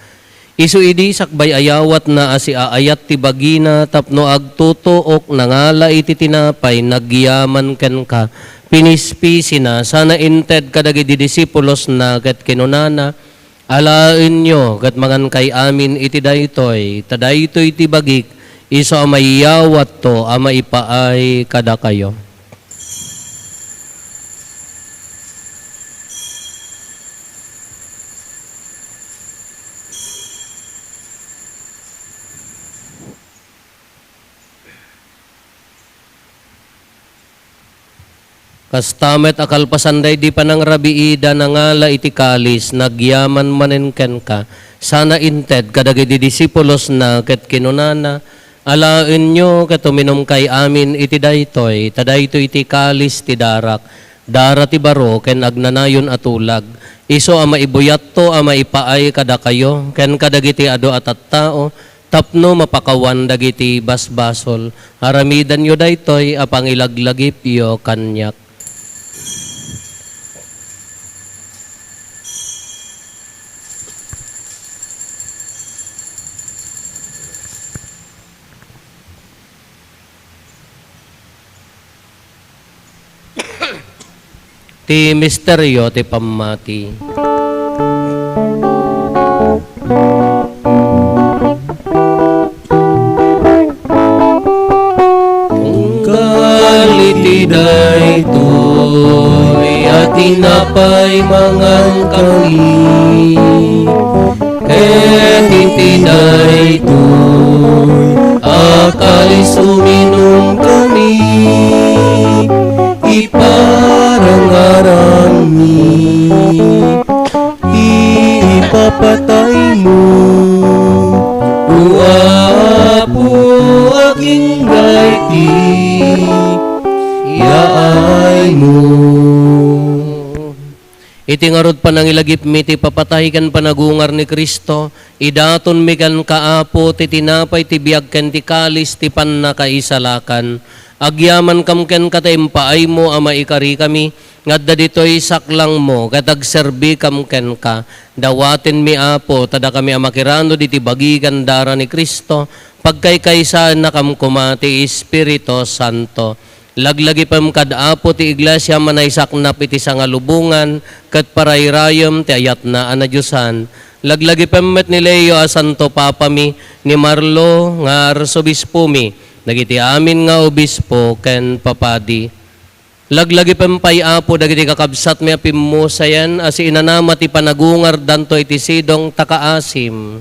Isu idi sakbay ayawatna a siaayat ti bagina tapno agtutuok, nangala iti tinapay, nagyaman kenka, pinispisina, sana inted kadagiti disipulosna, ket kinunana, "Alaenyo ket mangankay amin iti daytoy, ta daytoy ti bagik, isu a maiyawatto a maipaay kadakayo." Kasta met a kalpasan daydi panangrabiida, nangala iti kalis, nagyaman manen kenka, sana inted kadagiti disipulosna, ket kinunana, "Alaenyo ket uminumkay amin iti daytoy, ta daytoy ti kalis ti darak, dara ti baro ken agnanayon a tulag, isu a maibuyatto a maipaay kadakayo ken kadagiti adu a tattao, tapno mapakawan dagiti basbasol. Aramidenyo daytoy a pangilaglagipyo kaniak." Ti misterio ti pammati. Tunggal iti daytoy a tinapay mangankami, ket iti daytoy a kalis uminumkami, iparangaranmi ti ipapataymo, O Apo, agingga iti yaaymo. Iti ngarud panangilagipmi ti papatay ken panagungar ni Cristo, idatonmi kenka, Apo, ti tinapay ti biag ken ti kalis ti pannakaisalakan. Agyamankam kenka ta impaaymo a maikarikami nga adda ditoy saklangmo ket agserbikam kenka. Dawatenmi, Apo, ta dakami a makiranud iti bagi ken dara ni Cristo, pagkaykaysaennakam koma ti Espiritu Santo. Laglagipem kad Apo ti Iglesia a manaysaknap iti sangalubongan ket parayrayem ti ayatna a nadiosan. Laglagipem met ni Leo a Santo Papami, ni Marlo nga Arsobispomi, dagiti amin nga obispo ken papadi. Laglagipem pay, Apo, dagiti kakabsatmi a pimmusayen a siinanama ti panagungardanto iti sidong ta kaasim.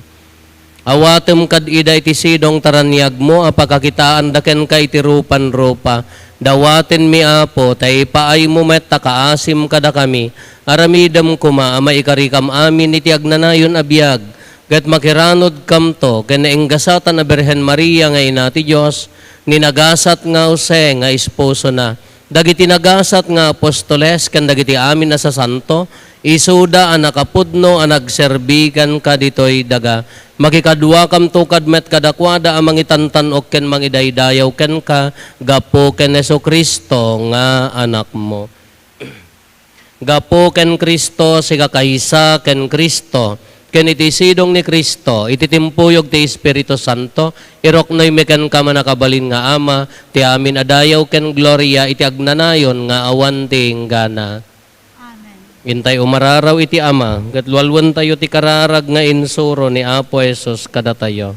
Awatem kad ida iti sidong ta raniagmo a pakakitaanda kenka iti rupanrupa. Dawatenmi, Apo, ta ipaaymo met ta kaasim kadakami. Aramidem koma a maikarikam amin iti agnanayon a biag, ket makiranudkamto ken nainggasatan a Birhen Maria nga Ina ti Dios, ni nagasat nga Jose nga esposona, dagiti nagasat nga apostoles ken dagiti amin a sasanto, isuda a nakapudno a nagserbi kenka ditoy daga. Makikaduakamto kad met kadakuada a mangitantan-ok ken mangidaydayaw kenka gapu ken Jesu-Cristo nga Anakmo. Gapu ken Cristo, sika kaysa ken Cristo, ken iti sidong ni Cristo, iti timpuyog ti Espiritu Santo, iruknoymi kenka, mannakabalin nga Ama, ti amin a dayaw ken gloria iti agnanayon nga awan ti inggana. Amen. Intay umararaw iti Ama, ket lualuentayo ti kararag nga insuro ni Apo Jesus kadatayo.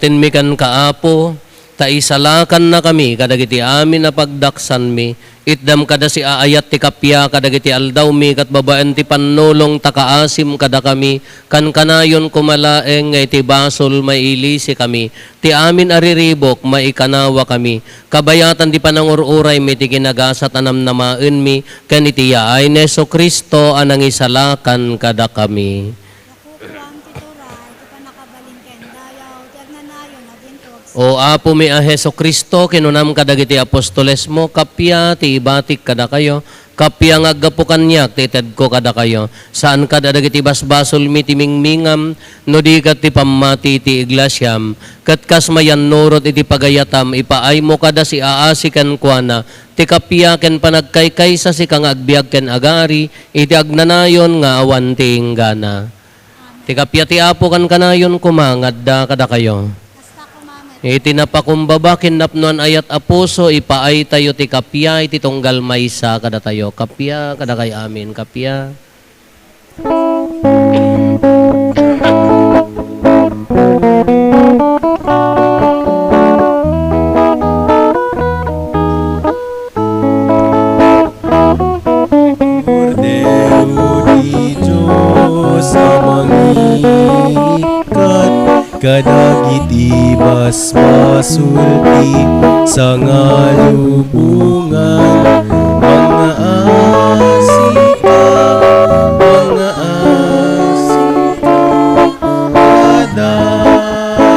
Tenmi kenka, Apo, ta isalakannakami kadagiti amin a pagdaksanmi. Itdam kada siaayat ti kappia kadagiti aldawmi ket babaen ti pannulong ta kaasim kadakami. Kankanayon koma laeng nga iti basol mailisikami. Ti amin a riribuk maikanawakami. Kabayatan ti panangur-uraymi ti kinagasat a namnamaenmi ken iti yaay ni Jesu-Cristo a nangisalakan kadakami. Nakukuam ti turay, ti pannakabalin ken dayaw, ti agnanayon, agintug. O Apomi a Jesu-Cristo, kinunam kadagiti apostolesmo, kappia ti ibatik kadakayo, kappia nga aggapu kaniak ti itedko kadakayo. Saan kada dagiti basbasolmi ti mingmingam, no di ket ti pammati ti iglesiam. Ket kas mayannurot iti pagayatam, ipaaymo kada siaasi kenkuana, ti kappia ken panagkaykaysa sika nga agbiag ken agari, iti agnanayon nga awan ti inggana. Ti kappia ti Apo kankanayon koma nga adda kadakayo. Iti napakumbaba ken napnoan ayat a puso, ipaaytayo ti kappia iti tunggal maysa kadatayo. Kappia kadakay amin, kappia. Kordero ti Dios a mangikkat kadagiti basbasol ti sangalubongan, mangaasika, mangaasika kadakami.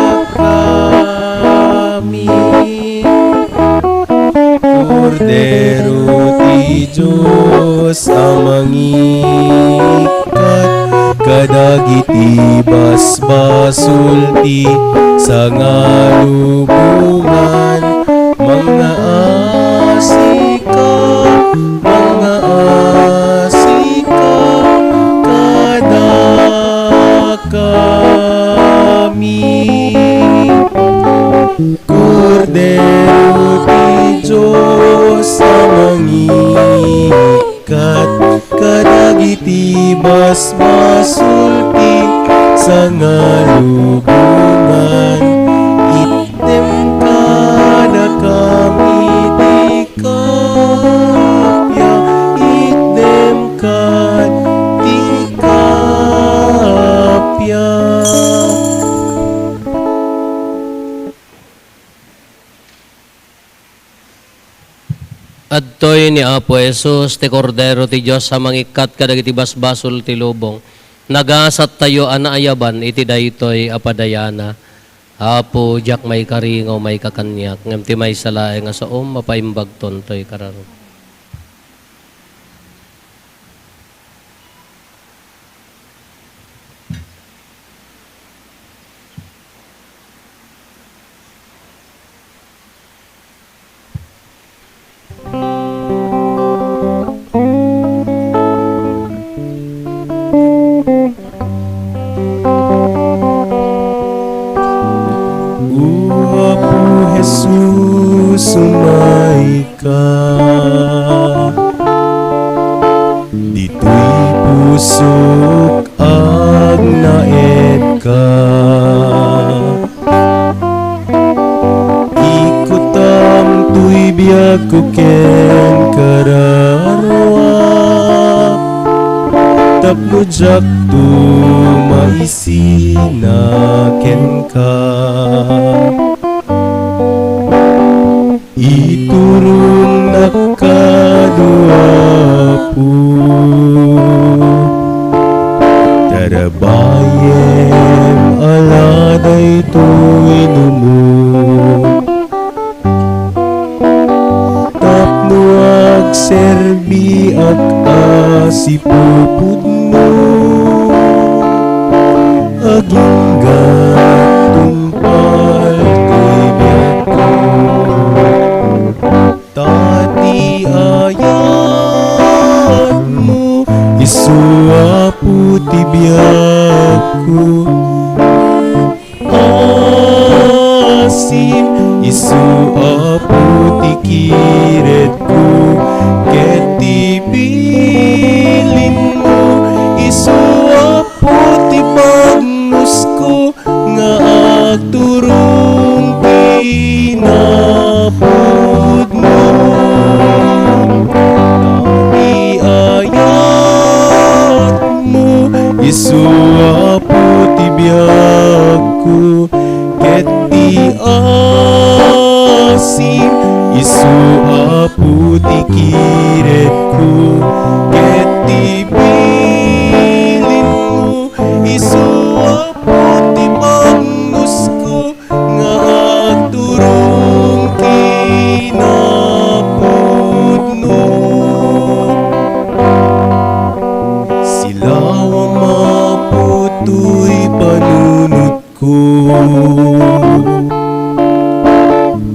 Kordero ti Dios a mangikkat kadagiti basbasol ti sangalubongan, mangaasika, mangaasika kadakami. Kordero ti Dios a mangikkat kadagiti basbasol ti sangalubongan, itdem kadakami ti kappia, itdem kad ti kappia. Adtoy ni Apo Jesus, ti Kordero ti Dios a mangikkat kadagiti basbasol ti lubong. Nagasattayo a naayaban iti daytoy a padayana. Apo, diak maikari nga umayka kaniak, ngem ti maysa laeng a saom, mapaimbagton toy kararag. O Apo Jesus, umayka. Ditoy pusok agnaedka. Ikutam toy biagko ken kararua, tapno diakto maisina kenka. Iturongnak kano, Apo, tarabayem ala daytoy numo, tapno agserbiak a sipupudno, agingga tungpal toy biagko. Ta ti ayatmo, isu Apo ti biagko. Asim, isu Apo ti kiredko. Ket ti bilinmo, isu Apo ti bagnusko. Nga agturong Apo ti kiredko, ket ti bilinmo, isu Apo ti bagnusko, nga agturong kinapudno. Silawam, Apo, toy panunotko.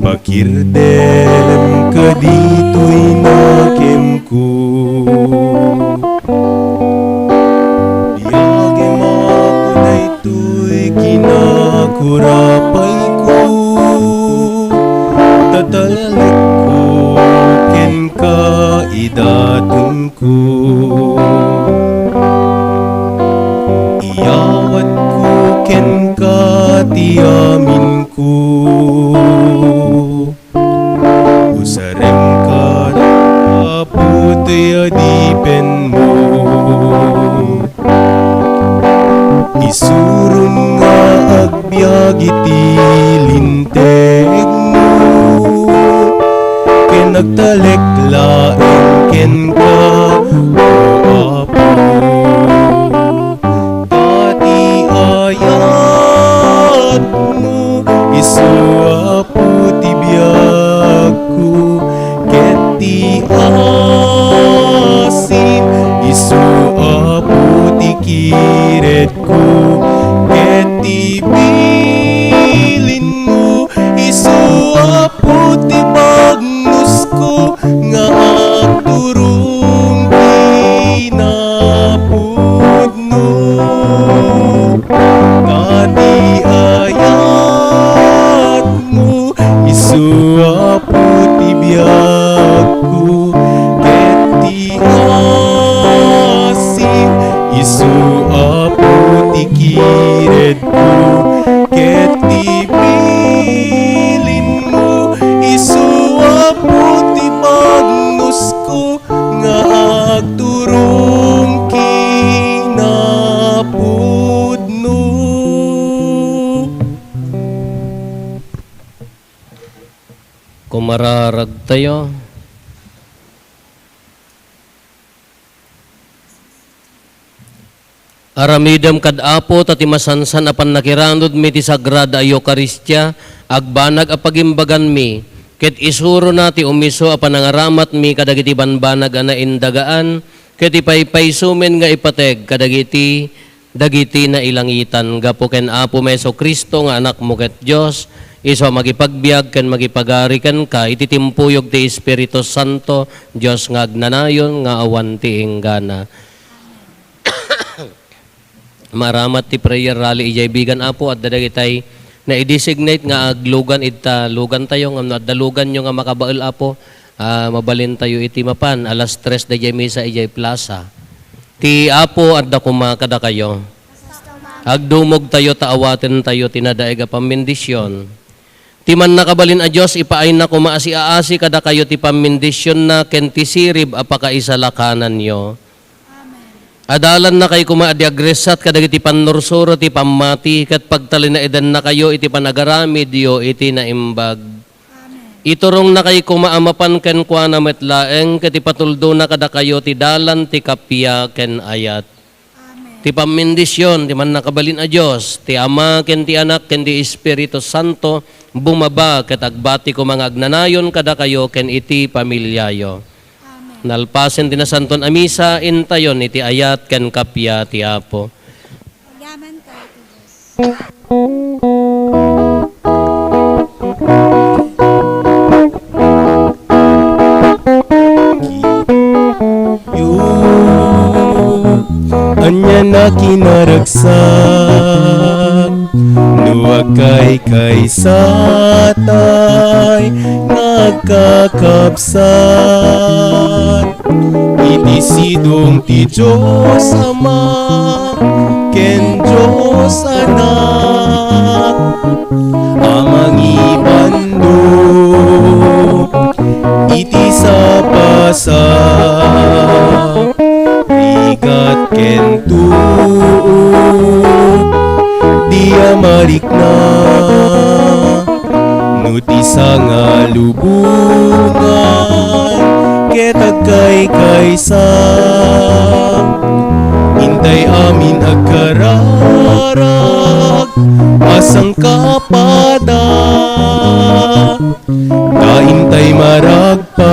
Pakirdem kaditoy nakemko. Biagem, Apo, daytoy kinakurapayko. Tatalekko kenka, idatonko. Iyawatko kenka ti aminko. Usarem kada Apo ti adipenmo. Isurom nga agbiag iti lintegmo, ken agtalek laeng kenka, O Apo. Ta ti ayatmo, isu Apo ti biagko, ket ti asim, isu Apo ti kiredko, ket ti bilinmo, isu Apo ti bagnusko, nga agturong kinapudno. Ta ti ayatmo, isu Apo ti biagko, ket ti asim, isu Apo ti kiredko, ket ti bilinmo, isu Apo ti bagnusko, nga agturong kinapudno. Kumararagtayo. Aramidem kad Apo, ta ti masansan a pannakiranudmi ti Sagrada a Eukaristia, agbanag a pagimbaganmi, ket isurona ti umiso a panangaramatmi kadagiti banbanag a naindagaan, ket ipaypaysomen nga ipateg kadagiti, dagiti nailangitan. Gapu ken Apomi Jesu-Cristo nga Anakmo ket Dios, isu a makipagbiag ken makipagari kenka iti timpuyog ti Espiritu Santo, Dios nga agnanayon nga awan ti inggana. Maaramat ti prayer rally idiay bigan, Apo, adda dagitay nai-designate nga aglugan ita lugantayo, ngem no adda luganyo nga makabael, Apo, ah, mabalintayo iti mapan alas tres daydiay misa idiay plaza. Ti Apo adda koma kadakayo. Agdumogtayo ta awatentayo ti nadaig a pammendision. Ti Mannakabalin a Dios, ipaayna koma a siaasi kadakayo ti pammendisionna ken ti sirib a pakaisalakananyo. Amen. Adalannakay koma a di agresat kadagiti pannursuro ti pammati, ket pagtalinaedannakayo iti panagaramidyo iti naimbag. Amen. Iturongnakay koma a mapan kenkuana met laeng, ket ipatuldona kadakayo ti dalan ti kappia ken ayat. Amen. Ti pammendision ti Mannakabalin a Dios, ti Ama, ken ti Anak, ken ti Espiritu Santo, bumaba ket agbati koma nga agnanayon kadakayo ken iti familiayo. Amen. Nalpasen ti Nasanton a Misa, intayon iti ayat ken kappia ti Apo. Yaman ka iti Dios. Yo, ania nakinaragsak, no agkaykaysatay nga agkakabsat iti sidong ti Dios Ama ken Dios Anak a mangibandok iti sapasao, rigat ken tuok, di a marikna no ti sangalubongan maysa. Intay amin agkararag a sangkapada, ta intay maragpat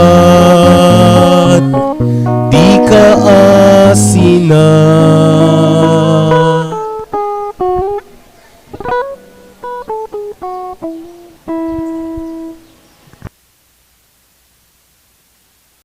ti kaasina.